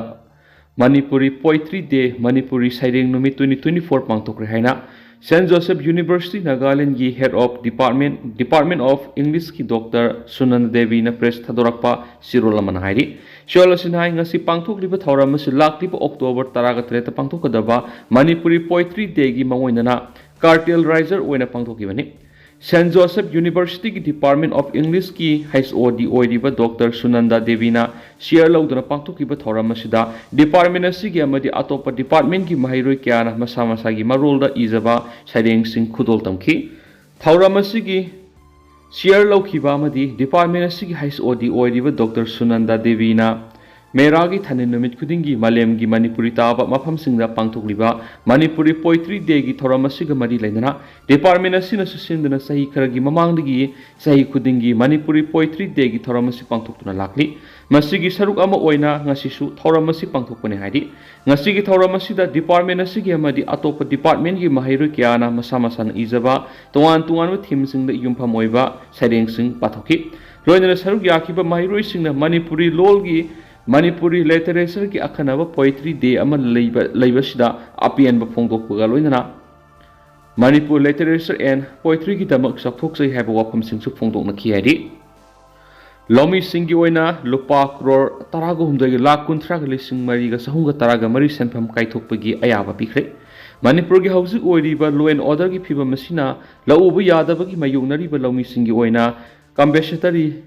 Manipuri Poetry Day, ꯃꯅꯤꯄꯨꯔꯤ ꯁꯩꯔꯦꯡ ꯅꯨꯃꯤꯠ twenty twenty-four ꯄꯥꯡꯊꯣꯛꯈ꯭ꯔꯦ ꯍꯥꯏꯅ Saint Joseph University Nagaland ꯒꯤ Head of Department, Department of English ꯀꯤ Doctor ꯁꯨꯅꯟꯗ ꯗꯦꯕꯤꯅ press ꯊꯥꯗꯣꯔꯛꯄ ꯆꯦꯔꯣꯜ ꯑꯃꯅ ꯍꯥꯏꯔꯤ꯫ ꯆꯦꯔꯣꯜ ꯑꯁꯤꯅ ꯍꯥꯏ, ꯉꯁꯤ ꯄꯥꯡꯊꯣꯛꯂꯤꯕ ꯊꯧꯔꯝ ꯑꯁꯤ ꯂꯥꯛꯂꯤꯕ October ꯇꯔꯥꯒ ꯇꯔꯦꯠꯇ ꯄꯥꯡꯊꯣꯛꯀꯗꯕ Manipuri Poetry Day ꯒꯤ ꯃꯥꯡꯑꯣꯏꯅꯅ Kartel Riser ꯑꯣꯏꯅ ꯄꯥꯡꯊꯣꯛꯈꯤꯕꯅꯤ꯫ Saint Joseph University ꯒꯤ Department of English ꯀꯤ H O D ꯑꯣꯏꯔꯤꯕ Doctor ꯁꯨꯅꯟꯗ ꯗꯦꯕꯤꯅ chair ꯂꯧꯗꯨꯅ ꯄꯥꯡꯊꯣꯛꯈꯤꯕ ꯊꯧꯔꯝ ꯑꯁꯤꯗ department ꯑꯁꯤꯒꯤ ꯑꯃꯗꯤ ꯑꯇꯣꯞꯄ department ꯀꯤ ꯃꯍꯩꯔꯣꯏ ꯀꯌꯥꯅ ꯃꯁꯥ ꯃꯁꯥꯒꯤ ꯃꯔꯣꯜꯗ ꯏꯖꯕ ꯁꯩꯔꯦꯡꯁꯤꯡ ꯈꯨꯗꯣꯜ ꯇꯝꯈꯤ꯫ ꯊꯧꯔꯝ ꯑꯁꯤꯒꯤ chair ꯂꯧꯈꯤꯕ ꯑꯃꯗꯤ department ꯑꯁꯤꯒꯤ H O D ꯑꯣꯏꯔꯤꯕ Doctor ꯁꯨꯅꯟꯗ ꯗꯦꯕꯤꯅ ꯃꯦꯔꯥꯒꯤ ꯊꯥꯅꯤꯜ ꯅꯨꯃꯤꯠ ꯈꯨꯗꯤꯡꯒꯤ ꯃꯥꯂꯦꯝꯒꯤ ꯃꯅꯤꯄꯨꯔꯤ ꯇꯥꯕ ꯃꯐꯝꯁꯤꯡꯗ ꯄꯥꯡꯊꯣꯛꯂꯤꯕ Manipuri Poetry Day ꯒꯤ ꯊꯧꯔꯝ ꯑꯁꯤꯒ ꯃꯔꯤ ꯂꯩꯅꯅ department ꯑꯁꯤꯅꯁꯨ ꯁꯤꯟꯗꯨꯅ ꯆꯍꯤ ꯈꯔꯒꯤ ꯃꯃꯥꯡꯗꯒꯤ ꯆꯍꯤ ꯈꯨꯗꯤꯡꯒꯤ Manipuri Poetry Day ꯒꯤ ꯊꯧꯔꯝ ꯑꯁꯤ ꯄꯥꯡꯊꯣꯛꯇꯨꯅ ꯂꯥꯛꯂꯤ꯫ ꯃꯁꯤꯒꯤ ꯁꯔꯨꯛ ꯑꯃ ꯑꯣꯏꯅ ꯉꯁꯤꯁꯨ ꯊꯧꯔꯝ ꯑꯁꯤ ꯄꯥꯡꯊꯣꯛꯄꯅꯤ ꯍꯥꯏꯔꯤ꯫ ꯉꯁꯤꯒꯤ ꯊꯧꯔꯝ ꯑꯁꯤꯗ department ꯑꯁꯤꯒꯤ ꯑꯃꯗꯤ ꯑꯇꯣꯞꯄ department ꯀꯤ ꯃꯍꯩꯔꯣꯏ ꯀꯌꯥꯅ ꯃꯁꯥ ꯃꯁꯥꯅ ꯏꯖꯕ ꯇꯣꯉꯥꯟ ꯇꯣꯉꯥꯟꯕ theme ꯁꯤꯡꯗ ꯌꯨꯝꯐꯝ ꯑꯣꯏꯕ ꯁꯩꯔꯦꯡꯁꯤꯡ ꯄꯥꯊꯣꯛꯈꯤ꯫ ꯂꯣꯏꯅꯅ ꯁꯔꯨꯛ ꯌꯥꯈꯤꯕ ꯃꯍꯩꯔꯣꯏꯁꯤꯡꯅ ꯃꯅꯤꯄꯨꯔꯤ ꯂꯣꯜꯒꯤ, ꯃꯅꯤꯄꯨꯔꯤ literature ꯒꯤ ꯑꯈꯟꯅꯕ Poetry Day ꯑꯃ ꯂꯩꯕ, ꯂꯩꯕꯁꯤꯗ ꯑꯄꯦꯟꯕ ꯐꯣꯡꯗꯣꯛꯄꯒ ꯂꯣꯏꯅꯅ ꯃꯅꯤꯄꯨꯔ literature and poetry ꯒꯤꯗꯃꯛ ꯆꯥꯎꯊꯣꯛꯆꯩ ꯍꯥꯏꯕ ꯋꯥꯐꯝꯁꯤꯡꯁꯨ ꯐꯣꯡꯗꯣꯛꯅꯈꯤ ꯍꯥꯏꯔꯤ꯫ ꯂꯧꯃꯤꯁꯤꯡꯒꯤ ꯑꯣꯏꯅ ꯂꯨꯄꯥ ꯀ꯭ꯔꯣꯔ ꯇꯔꯥꯒ ꯍꯨꯝꯗꯣꯏꯒ ꯂꯥꯈ ꯀꯨꯟꯊ꯭ꯔꯥꯒ ꯂꯤꯁꯤꯡ ꯃꯔꯤꯒ ꯆꯍꯨꯝꯒ ꯇꯔꯥꯒ ꯃꯔꯤ ꯁꯦꯟꯐꯝ ꯀꯥꯏꯊꯣꯛꯄꯒꯤ ꯑꯌꯥꯕ ꯄꯤꯈ꯭ꯔꯦ꯫ ꯃꯅꯤꯄꯨꯔꯒꯤ ꯍꯧꯖꯤꯛ ꯑꯣꯏꯔꯤꯕ law and order ꯒꯤ ꯐꯤꯕꯝ ꯑꯁꯤꯅ ꯂꯧ ꯎꯕ ꯌꯥꯗꯕꯒꯤ ꯃꯥꯌꯣꯛꯅꯔꯤꯕ ꯂꯧꯃꯤꯁꯤꯡꯒꯤ ꯑꯣꯏꯅ compensatory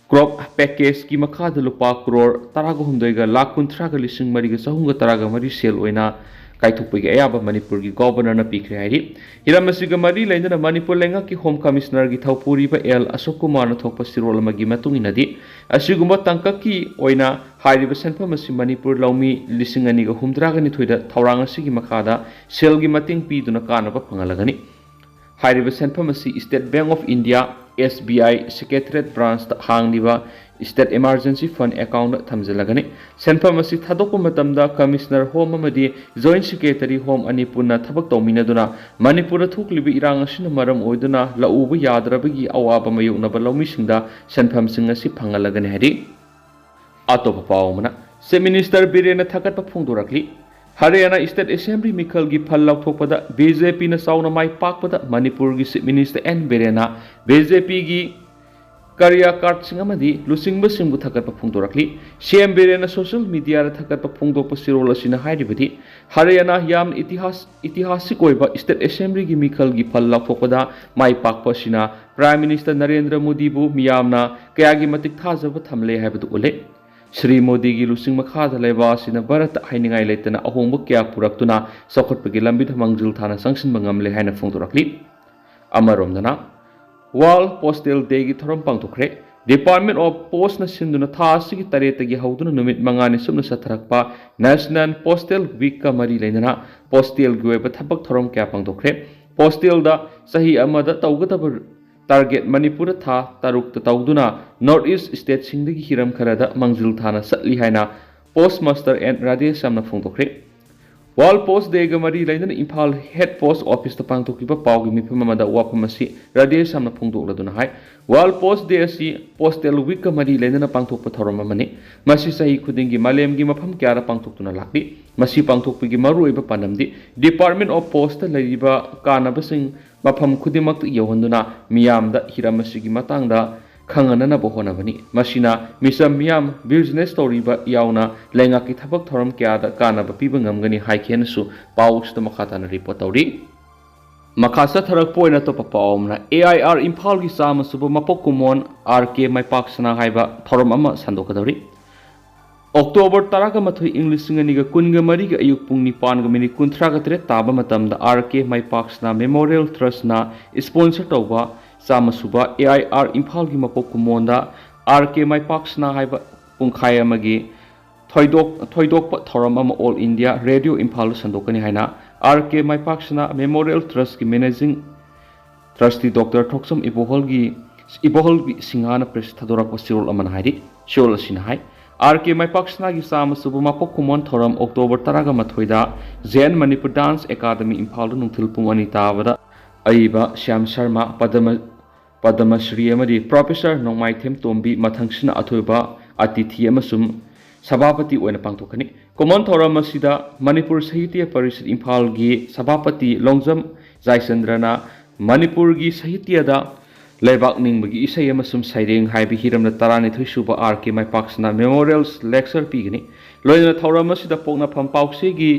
crop package ꯀꯤ ꯃꯈꯥꯗ ꯂꯨꯄꯥ ꯀ꯭ꯔꯣꯔ ꯇꯔꯥꯒ ꯍꯨꯝꯗꯣꯏꯒ ꯂꯥꯈ ꯀꯨꯟꯊ꯭ꯔꯥꯒ ꯂꯤꯁꯤꯡ ꯃꯔꯤꯒ ꯆꯍꯨꯝꯒ ꯇꯔꯥꯒ ꯃꯔꯤ ꯁꯦꯜ ꯑꯣꯏꯅ ꯀꯥꯏꯊꯣꯛꯄꯒꯤ ꯑꯌꯥꯕ ꯃꯅꯤꯄꯨꯔꯒꯤ Governor ꯅ ꯄꯤꯈ꯭ꯔꯦ ꯍꯥꯏꯔꯤ꯫ ꯍꯤꯔꯝ ꯑꯁꯤꯒ ꯃꯔꯤ ꯂꯩꯅꯅ ꯃꯅꯤꯄꯨꯔ ꯂꯩꯉꯥꯛꯀꯤ Home Commissioner ꯒꯤ ꯊꯧꯄꯨꯔꯤꯕ ꯑꯦꯜ ꯑꯁꯣꯛ ꯀꯨꯃꯥꯔꯅ ꯊꯣꯛꯄ ꯆꯦꯔꯣꯜ ꯑꯃꯒꯤ ꯃꯇꯨꯡ ꯏꯟꯅꯗꯤ, ꯑꯁꯤꯒꯨꯝꯕ ꯇꯥꯡꯀꯛꯀꯤ ꯑꯣꯏꯅ ꯍꯥꯏꯔꯤꯕ ꯁꯦꯟꯐꯝ ꯑꯁꯤ ꯃꯅꯤꯄꯨꯔ ꯂꯧꯃꯤ ꯂꯤꯁꯤꯡ ꯑꯅꯤꯒ ꯍꯨꯝꯗ꯭ꯔꯥꯒ ꯅꯤꯊꯣꯏꯗ ꯊꯧꯔꯥꯡ ꯑꯁꯤꯒꯤ ꯃꯈꯥꯗ ꯁꯦꯜꯒꯤ ꯃꯇꯦꯡ ꯄꯤꯗꯨꯅ ꯀꯥꯟꯅꯕ ꯐꯪꯍꯜꯂꯒꯅꯤ꯫ ꯍꯥꯏꯔꯤꯕ ꯁꯦꯟꯐꯝ ꯑꯁꯤ State Bank of India, S B I, Secretariat Branch ꯇ ꯍꯥꯡꯂꯤꯕ State Emergency Fund account ꯇ ꯊꯝꯖꯤꯜꯂꯒꯅꯤ꯫ ꯁꯦꯟꯐꯝ ꯑꯁꯤ ꯊꯥꯗꯣꯛꯄ ꯃꯇꯝꯗ Commissioner Home ꯑꯃꯗꯤ Joint Secretary Home ꯑꯅꯤ ꯄꯨꯟꯅ ꯊꯕꯛ ꯇꯧꯃꯤꯟꯅꯗꯨꯅ ꯃꯅꯤꯄꯨꯔꯗ ꯊꯣꯛꯂꯤꯕ ꯏꯔꯥꯡ ꯑꯁꯤꯅ ꯃꯔꯝ ꯑꯣꯏꯗꯨꯅ ꯂꯧ ꯎꯕ ꯌꯥꯗ꯭ꯔꯕꯒꯤ ꯑꯋꯥꯕ ꯃꯥꯌꯣꯛꯅꯕ ꯂꯧꯃꯤꯁꯤꯡꯗ ꯁꯦꯟꯐꯝꯁꯤꯡ ꯑꯁꯤ ꯐꯪꯍꯜꯂꯒꯅꯤ ꯍꯥꯏꯔꯤ꯫ ꯑꯇꯣꯞꯄ ꯄꯥꯎ ꯑꯃꯅ, Chief Minister ꯕꯤꯔꯦꯟꯅ ꯊꯥꯒꯠꯄ ꯐꯣꯡꯗꯣꯔꯛꯂꯤ꯫ ꯍꯔꯤꯌꯥꯅꯥ State Assembly ꯃꯤꯈꯜꯒꯤ ꯐꯜ ꯂꯥꯎꯊꯣꯛꯄꯗ ꯕꯤ ꯖꯦ ꯄꯤꯅ ꯆꯥꯎꯅ ꯃꯥꯏ ꯄꯥꯛꯄꯗ ꯃꯅꯤꯄꯨꯔꯒꯤ Chief Minister ꯑꯦꯟ ꯕꯤꯔꯦꯟꯅ ꯕꯤ ꯖꯦ ꯄꯤꯒꯤ ꯀꯥꯔꯌꯀꯥꯔꯠꯁꯤꯡ ꯑꯃꯗꯤ ꯂꯨꯆꯤꯡꯕꯁꯤꯡꯕꯨ ꯊꯥꯒꯠꯄ ꯐꯣꯡꯗꯣꯔꯛꯂꯤ꯫ ꯁꯤ ꯑꯦꯝ ꯕꯤꯔꯦꯟꯅ social mediaꯗ ꯊꯥꯒꯠꯄ ꯐꯣꯡꯗꯣꯛꯄ ꯆꯦꯔꯣꯜ ꯑꯁꯤꯅ ꯍꯥꯏꯔꯤꯕꯗꯤ, ꯍꯔꯤꯌꯥꯅꯥ ꯌꯥꯝꯅ ꯏꯇꯤꯍꯥꯁ-, ꯏꯇꯤꯍꯥꯁꯤꯛ ꯑꯣꯏꯕ State Assemblyꯒꯤ ꯃꯤꯈꯜꯒꯤ ꯐꯜ ꯂꯥꯎꯊꯣꯛꯄꯗ ꯃꯥꯏ ꯄꯥꯛꯄ ꯑꯁꯤꯅ Prime Minister ꯅꯔꯦꯟꯗ꯭ꯔ ꯃꯣꯗꯤꯕꯨ ꯃꯤꯌꯥꯝꯅ ꯀꯌꯥꯒꯤ ꯃꯇꯤꯛ ꯊꯥꯖꯕ ꯊꯝꯂꯦ ꯍꯥꯏꯕꯗꯨ ꯎꯠꯂꯦ꯫ ꯁ꯭ꯔꯤ ꯃꯣꯗꯤꯒꯤ ꯂꯨꯆꯤꯡ ꯃꯈꯥꯗ ꯂꯩꯕꯥꯛ ꯑꯁꯤꯅ ꯚꯥꯔꯠꯇ ꯍꯥꯏꯅꯤꯡꯉꯥꯏ ꯂꯩꯇꯅ ꯑꯍꯣꯡꯕ ꯀꯌꯥ ꯄꯨꯔꯛꯇꯨꯅ ꯆꯥꯎꯈꯠꯄꯒꯤ ꯂꯝꯕꯤꯗ ꯃꯥꯡꯖꯤꯜ ꯊꯥꯅ ꯆꯪꯁꯤꯟꯕ ꯉꯝꯂꯦ ꯍꯥꯏꯅ ꯐꯣꯡꯗꯣꯔꯛꯂꯤ꯫ ꯑꯃꯔꯣꯝꯗꯅ, World Postal Dayꯒꯤ ꯊꯧꯔꯝ ꯄꯥꯡꯊꯣꯛꯈ꯭ꯔꯦ꯫ Department of Postꯅ ꯁꯤꯟꯗꯨꯅ ꯊꯥ ꯑꯁꯤꯒꯤ ꯇꯔꯦꯠꯇꯒꯤ ꯍꯧꯗꯨꯅ ꯅꯨꯃꯤꯠ ꯃꯉꯥꯅꯤ ꯆꯨꯞꯅ ꯆꯠꯊꯔꯛꯄ National Postal Weekꯀ ꯃꯔꯤ ꯂꯩꯅꯅ postalꯒꯤ ꯑꯣꯏꯕ ꯊꯕꯛ ꯊꯧꯔꯝ ꯀꯌꯥ ꯄꯥꯡꯊꯣꯛꯈ꯭ꯔꯦ꯫ Postalꯗ ꯆꯍꯤ ꯑꯃꯗ ꯇꯧꯒꯗꯕ target ꯃꯅꯤꯄꯨꯔꯗ ꯊꯥ ꯇꯔꯨꯛꯇ ꯇꯧꯗꯨꯅ North East stateꯁꯤꯡꯗꯒꯤ ꯍꯤꯔꯝ ꯈꯔꯗ ꯃꯥꯡꯖꯤꯜ ꯊꯥꯅ ꯆꯠꯂꯤ ꯍꯥꯏꯅ Postmaster ꯑꯦꯟ ꯔꯥꯙꯦꯁ꯭ꯌꯥꯝꯅ ꯐꯣꯡꯗꯣꯛꯈ꯭ꯔꯦ꯫ World Post Dayꯒ ꯃꯔꯤ ꯂꯩꯅꯅ ꯏꯝꯐꯥꯜ Head Post Officeꯇ ꯄꯥꯡꯊꯣꯛꯈꯤꯕ ꯄꯥꯎꯒꯤ ꯃꯤꯐꯝ ꯑꯃꯗ ꯋꯥꯐꯝ ꯑꯁꯤ ꯔꯥꯙꯦꯁ꯭ꯌꯥꯝꯅ ꯐꯣꯡꯗꯣꯛꯂꯗꯨꯅ ꯍꯥꯏ, World Post Day ꯑꯁꯤ Postal Weekꯀ ꯃꯔꯤ ꯂꯩꯅꯅ ꯄꯥꯡꯊꯣꯛꯄ ꯊꯧꯔꯝ ꯑꯃꯅꯤ꯫ ꯃꯁꯤ ꯆꯍꯤ ꯈꯨꯗꯤꯡꯒꯤ ꯃꯥꯂꯦꯝꯒꯤ ꯃꯐꯝ ꯀꯌꯥꯗ ꯄꯥꯡꯊꯣꯛꯇꯨꯅ ꯂꯥꯛꯂꯤ꯫ ꯃꯁꯤ ꯄꯥꯡꯊꯣꯛꯄꯒꯤ ꯃꯔꯨꯑꯣꯏꯕ ꯄꯥꯟꯗꯝꯗꯤ Department of Postꯇ ꯂꯩꯔꯤꯕ ꯀꯥꯟꯅꯕꯁꯤꯡ ꯃꯐꯝ ꯈꯨꯗꯤꯡꯃꯛꯇ ꯌꯧꯍꯟꯗꯨꯅ ꯃꯤꯌꯥꯝꯗ ꯍꯤꯔꯝ ꯑꯁꯤꯒꯤ ꯃꯇꯥꯡꯗ ꯈꯪꯍꯟꯅꯅꯕ ꯍꯣꯠꯅꯕꯅꯤ꯫ ꯃꯁꯤꯅ ꯃꯤꯆꯝ ꯃꯤꯌꯥꯝ, business ꯇꯧꯔꯤꯕ ꯌꯥꯎꯅ ꯂꯩꯉꯥꯛꯀꯤ ꯊꯕꯛ ꯊꯧꯔꯝ ꯀꯌꯥꯗ ꯀꯥꯟꯅꯕ ꯄꯤꯕ ꯉꯝꯒꯅꯤ ꯍꯥꯏꯈꯤ ꯍꯥꯏꯅꯁꯨ ꯄꯥꯎ ꯑꯁꯤꯗ ꯃꯈꯥ ꯇꯥꯅ report ꯇꯧꯔꯤ꯫ ꯃꯈꯥ ꯆꯠꯊꯔꯛꯄ ꯑꯣꯏꯅ ꯑꯇꯣꯞꯄ ꯄꯥꯎ ꯑꯃꯅ, ꯑꯦ ꯑꯥꯏ ꯑꯥꯔ ꯏꯝꯐꯥꯜꯒꯤ ꯆꯥꯝꯃ ꯁꯨꯕ ꯃꯄꯣꯛ ꯀꯨꯝꯑꯣꯟ ꯑꯥꯔ ꯀꯦ ꯃꯥꯏꯄꯥꯛꯁꯅꯥ ꯍꯥꯏꯕ ꯊꯧꯔꯝ ꯑꯃ ꯁꯟꯗꯣꯛꯀꯗꯧꯔꯤ꯫ October ꯇꯔꯥꯒ ꯃꯥꯊꯣꯏ, ꯏꯪ ꯂꯤꯁꯤꯡ ꯑꯅꯤꯒ ꯀꯨꯟꯒ ꯃꯔꯤꯒꯤ ꯑꯌꯨꯛ ꯄꯨꯡ ꯅꯤꯄꯥꯟꯒ minute ꯀꯨꯟꯊ꯭ꯔꯥꯒ ꯇꯔꯦꯠ ꯇꯥꯕ ꯃꯇꯝꯗ ꯑꯥꯔ ꯀꯦ ꯃꯥꯏꯄꯥꯛꯁꯅꯥ Memorial Trustꯅ sponsor ꯇꯧꯕ ꯆꯥꯝꯃ ꯁꯨꯕ ꯑꯦ ꯑꯥꯏ ꯑꯥꯔ ꯏꯝꯐꯥꯜꯒꯤ ꯃꯄꯣꯛ ꯀꯨꯝꯑꯣꯟꯗ ꯑꯥꯔ ꯀꯦ ꯃꯥꯏꯄꯥꯛꯁꯅꯥ ꯍꯥꯏꯕ ꯄꯨꯡꯈꯥꯏ ꯑꯃꯒꯤ ꯊꯣꯏꯗꯣꯛ-, ꯊꯣꯏꯗꯣꯛꯄ ꯊꯧꯔꯝ ꯑꯃ All India Radio ꯏꯝꯐꯥꯜꯗ ꯁꯟꯗꯣꯛꯀꯅꯤ ꯍꯥꯏꯅ ꯑꯥꯔ ꯀꯦ ꯃꯥꯏꯄꯥꯛꯁꯅꯥ Memorial Trustꯀꯤ Managing Trustee Doctor ꯊꯣꯛꯆꯝ ꯏꯕꯣꯍꯜꯒꯤ, ꯏꯕꯣꯍꯜꯒꯤ ꯁꯤꯡꯍꯥꯅ press ꯊꯥꯗꯣꯔꯛꯄ ꯆꯦꯔꯣꯜ ꯑꯃꯅ ꯍꯥꯏꯔꯤ꯫ ꯆꯦꯔꯣꯜ ꯑꯁꯤꯅ ꯍꯥꯏ, ꯑꯥꯔ ꯀꯦ ꯃꯥꯏꯄꯥꯛꯁꯅꯥꯒꯤ ꯆꯥꯝꯃ ꯁꯨꯕ ꯃꯄꯣꯛ ꯀꯨꯝꯑꯣꯟ ꯊꯧꯔꯝ October ꯇꯔꯥꯒ ꯃꯥꯊꯣꯏꯗ J N Manipur Dance Academy ꯏꯝꯐꯥꯜꯗ ꯅꯨꯡꯊꯤꯜ ꯄꯨꯡ ꯑꯅꯤ ꯇꯥꯕꯗ ꯑꯏꯕ ꯁ꯭ꯌꯥꯝ ꯁꯔꯃ, ꯄꯗꯃ-, ꯄꯗꯃ ꯁ꯭ꯔꯤ ꯑꯃꯗꯤ Professor ꯅꯣꯡꯃꯥꯏꯊꯦꯝ ꯇꯣꯝꯕꯤ, ꯃꯊꯪꯁꯤꯅ ꯑꯊꯣꯏꯕ ꯑꯇꯤꯊꯤ ꯑꯃꯁꯨꯡ ꯁꯚꯥꯄꯇꯤ ꯑꯣꯏꯅ ꯄꯥꯡꯊꯣꯛꯀꯅꯤ꯫ ꯀꯨꯝꯑꯣꯟ ꯊꯧꯔꯝ ꯑꯁꯤꯗ ꯃꯅꯤꯄꯨꯔ ꯁꯥꯍꯤꯇ꯭ꯌ ꯄꯔꯤꯁꯠ ꯏꯝꯐꯥꯜꯒꯤ ꯁꯚꯥꯄꯇꯤ ꯂꯣꯡꯖꯝ ꯖꯥꯏꯆꯟꯗ꯭ꯔꯅ ꯃꯅꯤꯄꯨꯔꯒꯤ ꯁꯥꯍꯤꯇ꯭ꯌꯗ ꯂꯩꯕꯥꯛ ꯅꯤꯡꯕꯒꯤ ꯏꯁꯩ ꯑꯃꯁꯨꯡ ꯁꯩꯔꯦꯡ ꯍꯥꯏꯕ ꯍꯤꯔꯝꯗ ꯇꯔꯥꯅꯤꯊꯣꯏ ꯁꯨꯕ ꯑꯥꯔ ꯀꯦ ꯃꯥꯏꯄꯥꯛꯁꯅ memorial lecture ꯄꯤꯒꯅꯤ꯫ ꯂꯣꯏꯅꯅ ꯊꯧꯔꯝ ꯑꯁꯤꯗ ꯄꯣꯛꯅꯐꯝ ꯄꯥꯎꯆꯦꯒꯤ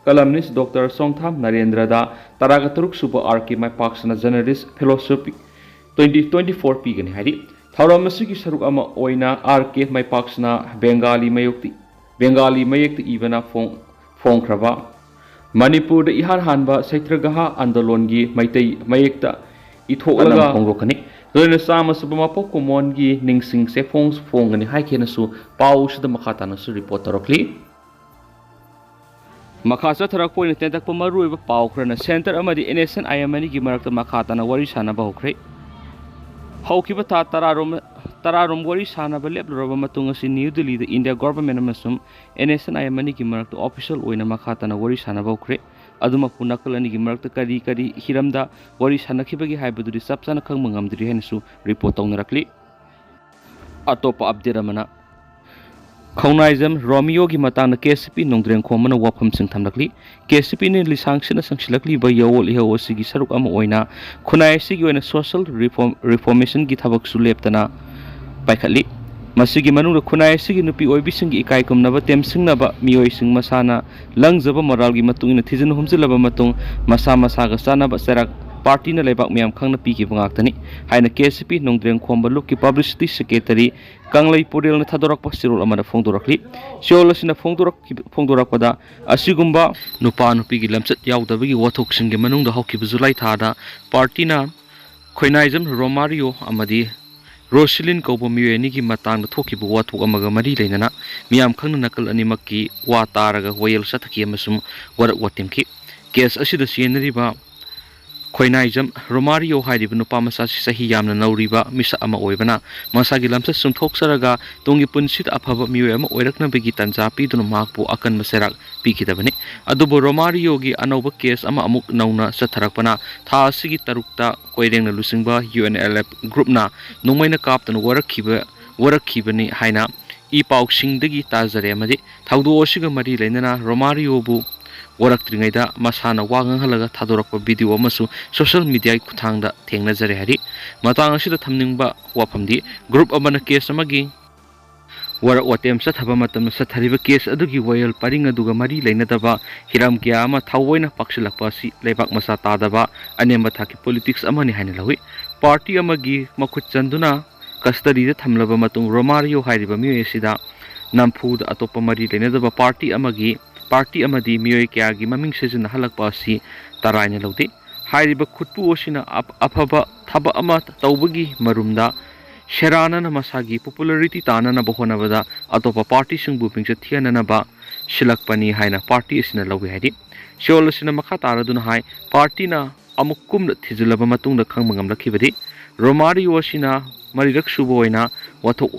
columnist ꯗꯣꯛꯇꯔ ꯆꯣꯡꯊꯥꯝ ꯅꯔꯦꯟꯗ꯭ꯔꯗ ꯇꯔꯥꯒ ꯇꯔꯨꯛ ꯁꯨꯕ ꯑꯥꯔ ꯀꯦ ꯃꯥꯏꯄꯥꯛꯁꯅ journalist fellowship twenty twenty four ꯄꯤꯒꯅꯤ ꯍꯥꯏꯔꯤ꯫ ꯊꯧꯔꯝ ꯑꯁꯤꯒꯤ ꯁꯔꯨꯛ ꯑꯃ ꯑꯣꯏꯅ ꯑꯥꯔ ꯀꯦ ꯃꯥꯏꯄꯥꯛꯁꯅ ꯕꯦꯡꯒꯥꯂꯤ ꯃꯌꯦꯛꯇ, ꯕꯦꯡꯒꯥꯂꯤ ꯃꯌꯦꯛꯇ ꯏꯕꯅ ꯐꯣꯡ-, ꯐꯣꯡꯈ꯭ꯔꯕ ꯃꯅꯤꯄꯨꯔꯗ ꯏꯍꯥꯟ ꯍꯥꯟꯕ ꯁꯩꯇ꯭ꯔꯒꯍꯥ ꯑꯟꯗꯣꯂꯣꯟꯒꯤ ꯃꯩꯇꯩ ꯃꯌꯦꯛꯇ ꯏꯊꯣꯛꯂꯒ ꯐꯣꯡꯗꯣꯛꯀꯅꯤ꯫ ꯂꯣꯏꯅ ꯆꯥꯝꯃ ꯁꯨꯕ ꯃꯄꯣꯛ ꯀꯨꯝꯑꯣꯟꯒꯤ ꯅꯤꯡꯁꯤꯡ ꯆꯦꯐꯣꯡ ꯐꯣꯡꯒꯅꯤ ꯍꯥꯏꯈꯤꯅꯁꯨ ꯄꯥꯎ ꯑꯁꯤꯗ ꯃꯈꯥ ꯇꯥꯅꯁꯨ report ꯇꯧꯔꯛꯂꯤ꯫ ꯃꯈꯥ ꯆꯠꯊꯔꯛꯄ ꯑꯣꯏꯅ ꯇꯦꯟꯇꯛꯄ ꯃꯔꯨꯑꯣꯏꯕ ꯄꯥꯎ ꯈꯔꯅ centre ꯑꯃꯗꯤ NSCN-IM ꯑꯅꯤꯒꯤ ꯃꯔꯛꯇ ꯃꯈꯥ ꯇꯥꯅ ꯋꯥꯔꯤ ꯁꯥꯟꯅꯕ ꯍꯧꯈ꯭ꯔꯦ꯫ ꯍꯧꯈꯤꯕ ꯊꯥ ꯇꯔꯥꯔꯣꯝ, ꯇꯔꯥꯔꯣꯝ ꯋꯥꯔꯤ ꯁꯥꯟꯅꯕ ꯂꯦꯞꯂꯨꯔꯕ ꯃꯇꯨꯡ ꯑꯁꯤ ꯅ꯭ꯌꯨ ꯗꯤꯜꯂꯤꯗ India government ꯑꯃꯁꯨꯡ NSCN-IM ꯑꯅꯤꯒꯤ ꯃꯔꯛꯇ official ꯑꯣꯏꯅ ꯃꯈꯥ ꯇꯥꯅ ꯋꯥꯔꯤ ꯁꯥꯟꯅꯕ ꯍꯧꯈ꯭ꯔꯦ꯫ ꯑꯗꯨꯃꯛꯄꯨ ꯅꯥꯀꯜ ꯑꯅꯤꯒꯤ ꯃꯔꯛꯇ ꯀꯔꯤ ꯀꯔꯤ ꯍꯤꯔꯝꯗ ꯋꯥꯔꯤ ꯁꯥꯟꯅꯈꯤꯕꯒꯦ ꯍꯥꯏꯕꯗꯨꯗꯤ ꯆꯞ ꯆꯥꯅ ꯈꯪꯕ ꯉꯝꯗ꯭ꯔꯤ ꯍꯥꯏꯅꯁꯨ report ꯇꯧꯅꯔꯛꯂꯤ꯫ ꯑꯇꯣꯞꯄ update ꯑꯃꯅ, ꯈꯧꯅꯥꯏꯖꯝ ꯔꯣꯃꯤꯌꯣꯒꯤ ꯃꯇꯥꯡꯗ KCP ꯅꯣꯡꯗ꯭ꯔꯦꯟ ꯈꯣꯝꯕꯅ ꯋꯥꯐꯝꯁꯤꯡ ꯊꯝꯂꯛꯂꯤ꯫ KCPꯅ ꯂꯤꯁꯥꯡ ꯁꯤꯠꯅ ꯆꯪꯁꯤꯜꯂꯛꯂꯤꯕ ꯌꯥꯑꯣꯜ ꯏꯍꯧ ꯑꯁꯤꯒꯤ ꯁꯔꯨꯛ ꯑꯃ ꯑꯣꯏꯅ ꯈꯨꯟꯅꯥꯏ ꯑꯁꯤꯒꯤ ꯑꯣꯏꯅ social reform, reformationꯒꯤ ꯊꯕꯛꯁꯨ ꯂꯦꯞꯇꯅ ꯄꯥꯏꯈꯠꯂꯤ꯫ ꯃꯁꯤꯒꯤ ꯃꯅꯨꯡꯗ ꯈꯨꯟꯅꯥꯏ ꯑꯁꯤꯒꯤ ꯅꯨꯄꯤ ꯑꯣꯏꯕꯤꯁꯤꯡꯒꯤ ꯏꯀꯥꯏ ꯈꯨꯝꯅꯕ, ꯇꯦꯝꯁꯤꯡꯅꯕ ꯃꯤꯑꯣꯏꯁꯤꯡ ꯃꯁꯥꯅ ꯂꯪꯖꯕ moralꯒꯤ ꯃꯇꯨꯡ ꯏꯟꯅ ꯊꯤꯖꯤꯟ ꯍꯨꯝꯖꯤꯜꯂꯕ ꯃꯇꯨꯡ ꯃꯁꯥ ꯃꯁꯥꯒ ꯆꯥꯟꯅꯕ ꯆꯩꯔꯥꯛ partyꯅ ꯂꯩꯕꯥꯛ ꯃꯤꯌꯥꯝ ꯈꯪꯅ ꯄꯤꯈꯤꯕ ꯉꯥꯛꯇꯅꯤ ꯍꯥꯏꯅ KCP ꯅꯣꯡꯗ꯭ꯔꯦꯟ ꯈꯣꯝꯕ ꯂꯨꯞꯀꯤ publicity secretary ꯀꯪꯂꯩ ꯄꯨꯔꯦꯜꯅ ꯊꯥꯗꯣꯔꯛꯄ ꯆꯦꯔꯣꯜ ꯑꯃꯗ ꯐꯣꯡꯗꯣꯔꯛꯂꯤ꯫ ꯆꯦꯔꯣꯜ ꯑꯁꯤꯅ ꯐꯣꯡꯗꯣꯔꯛꯈꯤꯕ, ꯐꯣꯡꯗꯣꯔꯛꯄꯗ ꯑꯁꯤꯒꯨꯝꯕ ꯅꯨꯄꯥ ꯅꯨꯄꯤꯒꯤ ꯂꯝꯆꯠ ꯌꯥꯎꯗꯕꯒꯤ ꯋꯥꯊꯣꯛꯁꯤꯡꯒꯤ ꯃꯅꯨꯡꯗ ꯍꯧꯈꯤꯕ ꯖꯨꯂꯥꯏ ꯊꯥꯗ partyꯅ ꯈꯣꯏꯅꯥꯏꯖꯝ ꯔꯣꯃꯥꯔꯤꯌꯣ ꯑꯃꯗꯤ ꯔꯣꯁꯤꯂꯤꯟ ꯀꯧꯕ ꯃꯤꯑꯣꯏ ꯑꯅꯤꯒꯤ ꯃꯇꯥꯡꯗ ꯊꯣꯛꯈꯤꯕ ꯋꯥꯊꯣꯛ ꯑꯃꯒ ꯃꯔꯤ ꯂꯩꯅꯅ ꯃꯤꯌꯥꯝ ꯈꯪꯅ ꯅꯥꯀꯜ ꯑꯅꯤꯃꯛꯀꯤ ꯋꯥ ꯇꯥꯔꯒ ꯋꯥꯌꯦꯜ ꯆꯠꯊꯈꯤ ꯑꯃꯁꯨꯡ ꯋꯥꯔꯛ ꯋꯥꯇꯦꯝꯈꯤ꯫ Case ꯑꯁꯤꯗ ꯆꯦꯟꯅꯔꯤꯕ ꯈꯣꯏꯅꯥꯏꯖꯝ ꯔꯣꯃꯥꯔꯤꯌꯣ ꯍꯥꯏꯔꯤꯕ ꯅꯨꯄꯥ ꯃꯆꯥꯁꯤ ꯆꯍꯤ ꯌꯥꯝꯅ ꯅꯧꯔꯤꯕ ꯃꯤꯁꯛ ꯑꯃ ꯑꯣꯏꯕꯅ ꯃꯁꯥꯒꯤ ꯂꯝꯆꯠ ꯆꯨꯝꯊꯣꯛꯆꯔꯒ ꯇꯨꯡꯒꯤ ꯄꯨꯟꯁꯤꯗ ꯑꯐꯕ ꯃꯤꯑꯣꯏ ꯑꯃ ꯑꯣꯏꯔꯛꯅꯕꯒꯤ ꯇꯥꯟꯖꯥ ꯄꯤꯗꯨꯅ ꯃꯍꯥꯛꯄꯨ ꯑꯀꯟꯕ ꯆꯩꯔꯥꯛ ꯄꯤꯈꯤꯗꯕꯅꯤ꯫ ꯑꯗꯨꯕꯨ ꯔꯣꯃꯥꯔꯤꯌꯣꯒꯤ ꯑꯅꯧꯕ case ꯑꯃ ꯑꯃꯨꯛ ꯅꯧꯅ ꯆꯠꯊꯔꯛꯄꯅ ꯊꯥ ꯑꯁꯤꯒꯤ ꯇꯔꯨꯛꯇ ꯀꯣꯏꯔꯦꯡꯅ ꯂꯨꯆꯤꯡꯕ UNLF groupꯅ ꯅꯣꯡꯃꯩꯅ ꯀꯥꯞꯇꯨꯅ ꯋꯥꯔꯛꯈꯤꯕ, ꯋꯥꯔꯛꯈꯤꯕꯅꯤ ꯍꯥꯏꯅ ꯏ ꯄꯥꯎꯁꯤꯡꯗꯒꯤ ꯇꯥꯖꯔꯦ꯫ ꯑꯃꯗꯤ ꯊꯧꯗꯣꯛ ꯑꯁꯤꯒ ꯃꯔꯤ ꯂꯩꯅꯅ ꯔꯣꯃꯥꯔꯤꯌꯣꯕꯨ ꯋꯥꯔꯛꯇ꯭ꯔꯤꯉꯩꯗ ꯃꯁꯥꯅ ꯋꯥ ꯉꯥꯡꯍꯜꯂꯒ ꯊꯥꯗꯣꯔꯛꯄ ꯚꯤꯗꯤꯑꯣ ꯑꯃꯁꯨ ꯁꯣꯁꯤꯌꯦꯜ ꯃꯤꯗꯤꯌꯥꯒꯤ ꯈꯨꯠꯊꯥꯡꯗ ꯊꯦꯡꯅꯖꯔꯦ ꯍꯥꯏꯔꯤ꯫ ꯃꯇꯥꯡ ꯑꯁꯤꯗ ꯊꯝꯅꯤꯡꯕ ꯋꯥꯐꯝꯗꯤ, ꯒ꯭ꯔꯨꯞ ꯑꯃꯅ ꯀꯦꯁ ꯑꯃꯒꯤ ꯋꯥꯔꯛ ꯋꯥꯇꯦꯝ ꯆꯠꯊꯕ ꯃꯇꯝꯗ ꯆꯠꯊꯔꯤꯕ ꯀꯦꯁ ꯑꯗꯨꯒꯤ ꯋꯥꯌꯦꯜ ꯄꯔꯤꯡ ꯑꯗꯨꯒ ꯃꯔꯤ ꯂꯩꯅꯗꯕ ꯍꯤꯔꯝ ꯀꯌꯥ ꯑꯃ ꯊꯑꯣꯏꯅ ꯄꯥꯛꯁꯤꯜꯂꯛꯄ ꯑꯁꯤ ꯂꯩꯕꯥꯛ ꯃꯆꯥ ꯇꯥꯗꯕ ꯑꯅꯦꯝꯕ ꯊꯥꯛꯀꯤ ꯄꯣꯂꯤꯇꯤꯛꯁ ꯑꯃꯅꯤ ꯍꯥꯏꯅ ꯂꯧꯏ꯫ ꯄꯥꯔꯇꯤ ꯑꯃꯒꯤ ꯃꯈꯨꯠ ꯆꯟꯗꯨꯅ ꯀꯁꯇꯗꯤꯗ ꯊꯝꯂꯕ ꯃꯇꯨꯡ, ꯔꯣꯃꯥꯔꯤꯌꯣ ꯍꯥꯏꯔꯤꯕ ꯃꯤꯑꯣꯏ ꯑꯁꯤꯗ ꯅꯝꯐꯨꯗ ꯑꯇꯣꯞꯄ ꯃꯔꯤ ꯂꯩꯅꯗꯕ ꯄꯥꯔꯇꯤ ꯑꯃꯒꯤ, ꯄꯥꯔꯇꯤ ꯑꯃꯗꯤ ꯃꯤꯑꯣꯏ ꯀꯌꯥꯒꯤ ꯃꯃꯤꯡ ꯁꯤꯖꯤꯟꯅꯍꯜꯂꯛꯄ ꯑꯁꯤ ꯇꯔꯥꯏꯅ ꯂꯧꯗꯦ꯫ ꯍꯥꯏꯔꯤꯕ ꯈꯨꯠꯄꯨ ꯑꯁꯤꯅ ꯑꯞ-, ꯑꯐꯕ ꯊꯕꯛ ꯑꯃ ꯇꯧꯕꯒꯤ ꯃꯔꯨꯝꯗ ꯁꯦꯔꯥꯟꯅꯅ ꯃꯁꯥꯒꯤ ꯄꯣꯄꯨꯂꯔꯤꯇꯤ ꯇꯥꯟꯅꯅꯕ ꯍꯣꯠꯅꯕꯗ ꯑꯇꯣꯞꯄ ꯄꯥꯔꯇꯤꯁꯤꯡꯕꯨ ꯃꯤꯡꯆꯠ ꯊꯤꯍꯟꯅꯅꯕ ꯁꯤꯜꯂꯛꯄꯅꯤ ꯍꯥꯏꯅ ꯄꯥꯔꯇꯤ ꯑꯁꯤꯅ ꯂꯧꯏ ꯍꯥꯏꯔꯤ꯫ ꯁꯤꯑꯣꯜ ꯑꯁꯤꯅ ꯃꯈꯥ ꯇꯥꯔꯗꯨꯅ ꯍꯥꯏ, ꯄꯥꯔꯇꯤꯅ ꯑꯃꯨꯛ ꯀꯨꯝꯅ ꯊꯤꯖꯤꯜꯂꯕ ꯃꯇꯨꯡꯗ ꯈꯪꯕ ꯉꯝꯂꯛꯈꯤꯕꯗꯤ, ꯔꯣꯃꯥꯔꯤꯌꯣ ꯑꯁꯤꯅ ꯃꯔꯤꯔꯛ ꯁꯨꯕ ꯑꯣꯏꯅ ꯋꯥꯊꯣꯛ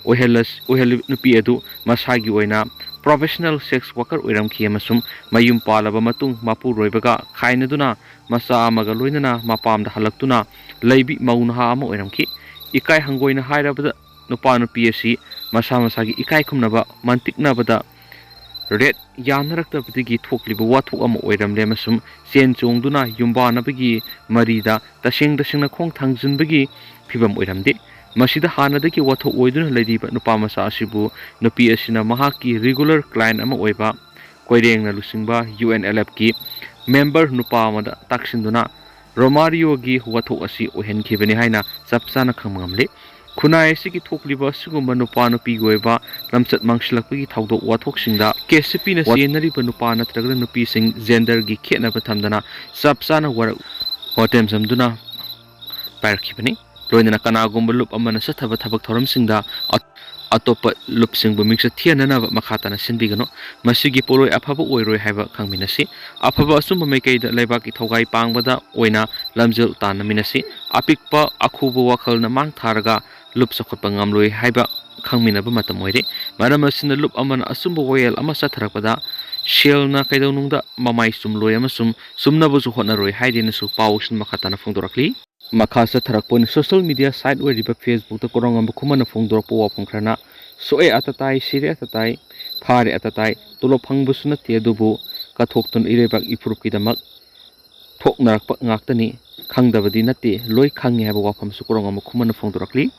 ꯑꯣꯏꯍꯜꯂ-, ꯑꯣꯏꯍꯜꯂꯤ ꯅꯨꯄꯤ ꯑꯗꯨ ꯃꯁꯥꯒꯤ ꯑꯣꯏꯅ ꯄ꯭ꯔꯣꯐꯦꯁꯅꯦꯜ ꯁꯦꯛꯁ ꯋꯥꯀꯔ ꯑꯣꯏꯔꯝꯈꯤ ꯑꯃꯁꯨꯡ ꯃꯌꯨꯝ ꯄꯥꯜꯂꯕ ꯃꯇꯨꯡ ꯃꯄꯨꯔꯣꯏꯕꯒ ꯈꯥꯏꯅꯗꯨꯅ ꯃꯆꯥ ꯑꯃꯒ ꯂꯣꯏꯅꯅ ꯃꯄꯥꯝꯗ ꯍꯜꯂꯛꯇꯨꯅ ꯂꯩꯕꯤ ꯃꯧ ꯅꯍꯥ ꯑꯃ ꯑꯣꯏꯔꯝꯈꯤ꯫ ꯏꯀꯥꯏ ꯍꯪꯒꯣꯏꯅ ꯍꯥꯏꯔꯕꯗ, ꯅꯨꯄꯥ ꯅꯨꯄꯤ ꯑꯁꯤ ꯃꯁꯥ ꯃꯁꯥꯒꯤ ꯏꯀꯥꯏ ꯈꯨꯝꯅꯕ ꯃꯟꯇꯤꯛꯅꯕꯗ ꯔꯦꯠ ꯌꯥꯅꯔꯛꯇꯕꯗꯒꯤ ꯊꯣꯛꯂꯤꯕ ꯋꯥꯊꯣꯛ ꯑꯃ ꯑꯣꯏꯔꯝꯂꯦ ꯑꯃꯁꯨꯡ ꯆꯦꯟ ꯆꯣꯡꯗꯨꯅ ꯌꯨꯝꯕꯥꯟꯅꯕꯒꯤ ꯃꯔꯤꯗ ꯇꯁꯦꯡ ꯇꯁꯦꯡꯅ ꯈꯣꯡ ꯊꯥꯡꯖꯤꯟꯕꯒꯤ ꯐꯤꯕꯝ ꯑꯣꯏꯔꯝꯗꯦ꯫ ꯃꯁꯤꯗ ꯍꯥꯟꯅꯗꯒꯤ ꯋꯥꯊꯣꯛ ꯑꯣꯏꯗꯨꯅ ꯂꯩꯔꯤꯕ ꯅꯨꯄꯥ ꯃꯆꯥ ꯑꯁꯤꯕꯨ ꯅꯨꯄꯤ ꯑꯁꯤꯅ ꯃꯍꯥꯛꯀꯤ ꯔꯤꯒꯨꯂꯔ ꯀ꯭ꯂꯥꯏꯟ ꯑꯃ ꯑꯣꯏꯕ ꯀꯣꯏꯔꯦꯡꯅ ꯂꯨꯆꯤꯡꯕ ꯌꯨ ꯑꯦꯟ ꯑꯦꯜ ꯑꯦꯐꯀꯤ ꯃꯦꯝꯕꯔ ꯅꯨꯄꯥ ꯑꯃꯗ ꯇꯥꯛꯁꯤꯟꯗꯨꯅ ꯔꯣꯃꯥꯔꯤꯌꯣꯒꯤ ꯋꯥꯊꯣꯛ ꯑꯁꯤ ꯑꯣꯏꯍꯟꯈꯤꯕꯅꯤ ꯍꯥꯏꯅ ꯆꯞ ꯆꯥꯅ ꯈꯪꯕ ꯉꯝꯂꯤ꯫ ꯈꯨꯟꯅꯥꯏ ꯑꯁꯤꯒꯤ ꯊꯣꯛꯂꯤꯕ ꯑꯁꯤꯒꯨꯝꯕ ꯅꯨꯄꯥ ꯅꯨꯄꯤꯒꯤ ꯑꯣꯏꯕ ꯂꯝꯆꯠ ꯃꯥꯡꯁꯤꯜꯂꯛꯄꯒꯤ ꯊꯧꯗꯣꯛ ꯋꯥꯊꯣꯛꯁꯤꯡꯗ ꯀꯦꯁ ꯄꯤꯅ ꯋꯥ- ꯆꯦꯟꯅꯔꯤꯕ ꯅꯨꯄꯥ ꯅꯠꯇ꯭ꯔꯒꯅ ꯅꯨꯄꯤꯁꯤꯡ ꯖꯦꯟꯗꯔꯒꯤ ꯈꯦꯠꯅꯕ ꯊꯝꯗꯅ ꯆꯞ ꯆꯥꯅ ꯋꯥꯔꯛ ꯋꯥꯇꯦꯝ ꯆꯝꯗꯨꯅ ꯄꯥꯏꯔꯛꯈꯤꯕꯅꯤ꯫ ꯂꯣꯏꯅꯅ ꯀꯅꯥꯒꯨꯝꯕ ꯂꯨꯞ ꯑꯃꯅ ꯆꯠꯊꯕ ꯊꯕꯛ ꯊꯧꯔꯝꯁꯤꯡꯗ ꯑ-, ꯑꯇꯣꯞꯄ ꯂꯨꯞꯁꯤꯡꯕꯨ ꯃꯤꯡꯆꯠ ꯊꯤꯍꯟꯅꯅꯕ ꯃꯈꯥ ꯇꯥꯅ ꯁꯤꯟꯕꯤꯒꯅꯨ꯫ ꯃꯁꯤꯒꯤ ꯄꯣꯠꯂꯣꯏ ꯑꯐꯕ ꯑꯣꯏꯔꯣꯏ ꯍꯥꯏꯕ ꯈꯪꯃꯤꯟꯅꯁꯤ꯫ ꯑꯐꯕ ꯑꯆꯨꯝꯕ ꯃꯥꯏꯀꯩꯗ ꯂꯩꯕꯥꯛꯀꯤ ꯊꯧꯒꯥꯏ ꯄꯥꯡꯕꯗ ꯑꯣꯏꯅ ꯂꯝꯖꯦꯜ ꯇꯥꯟꯅꯃꯤꯟꯅꯁꯤ꯫ ꯑꯄꯤꯛꯄ ꯑꯈꯨꯕ ꯋꯥꯈꯜꯅ ꯃꯥꯡ ꯊꯥꯔꯒ ꯂꯨꯞ ꯆꯥꯎꯈꯠꯄ ꯉꯝꯂꯣꯏ ꯍꯥꯏꯕ ꯈꯪꯃꯤꯟꯅꯕ ꯃꯇꯝ ꯑꯣꯏꯔꯦ꯫ ꯃꯔꯝ ꯑꯁꯤꯅ ꯂꯨꯞ ꯑꯃꯅ ꯑꯆꯨꯝꯕ ꯋꯥꯌꯦꯜ ꯑꯃ ꯆꯠꯊꯔꯛꯄꯗ ꯁꯦꯜꯅ ꯀꯩꯗꯧꯅꯨꯡꯗ ꯃꯃꯥꯏ ꯆꯨꯝꯂꯣꯏ ꯑꯃꯁꯨꯡ ꯆꯨꯝꯅꯕꯁꯨ ꯍꯣꯠꯅꯔꯣꯏ ꯍꯥꯏꯗꯨꯅꯁꯨ ꯄꯥꯎꯁꯤꯡ ꯃꯈꯥ ꯇꯥꯅ ꯐꯣꯡꯗꯣꯔꯛꯂꯤ꯫ ꯃꯈꯥ ꯆꯠꯊꯔꯛꯄ ꯑꯣꯏꯅ ꯁꯣꯁꯤꯌꯦꯜ ꯃꯤꯗꯤꯌꯥ ꯁꯥꯏꯠ ꯑꯣꯏꯔꯤꯕ ꯐꯦꯁꯕꯨꯛꯇ ꯀꯣꯔꯣꯡꯉꯝꯕ ꯈꯨꯃꯟꯅ ꯐꯣꯡꯗꯣꯔꯛꯄ ꯋꯥꯐꯝ ꯈꯔꯅ ꯁꯣꯛꯑꯦ ꯑꯇꯇꯥꯏ, ꯁꯤꯔꯦ ꯑꯇꯇꯥꯏ, ꯐꯥꯔꯦ ꯑꯇꯇꯥꯏ, ꯇꯣꯂꯣꯞ ꯐꯪꯕꯁꯨ ꯅꯠꯇꯦ, ꯑꯗꯨꯕꯨ ꯀꯠꯊꯣꯛꯇꯨꯅ ꯏꯔꯩꯕꯥꯛ ꯏꯐꯨꯔꯨꯞꯀꯤꯗꯃꯛ ꯊꯣꯛꯅꯔꯛꯄ ꯉꯥꯛꯇꯅꯤ, ꯈꯪꯗꯕꯗꯤ ꯅꯠꯇꯦ, ꯂꯣꯏ ꯈꯪꯉꯦ ꯍꯥꯏꯕ ꯋꯥꯐꯝꯁꯨ ꯀꯣꯔꯣꯡ ꯑꯃ ꯈꯨꯃꯟꯅ ꯐꯣꯡꯗꯣꯔꯛꯂꯤ꯫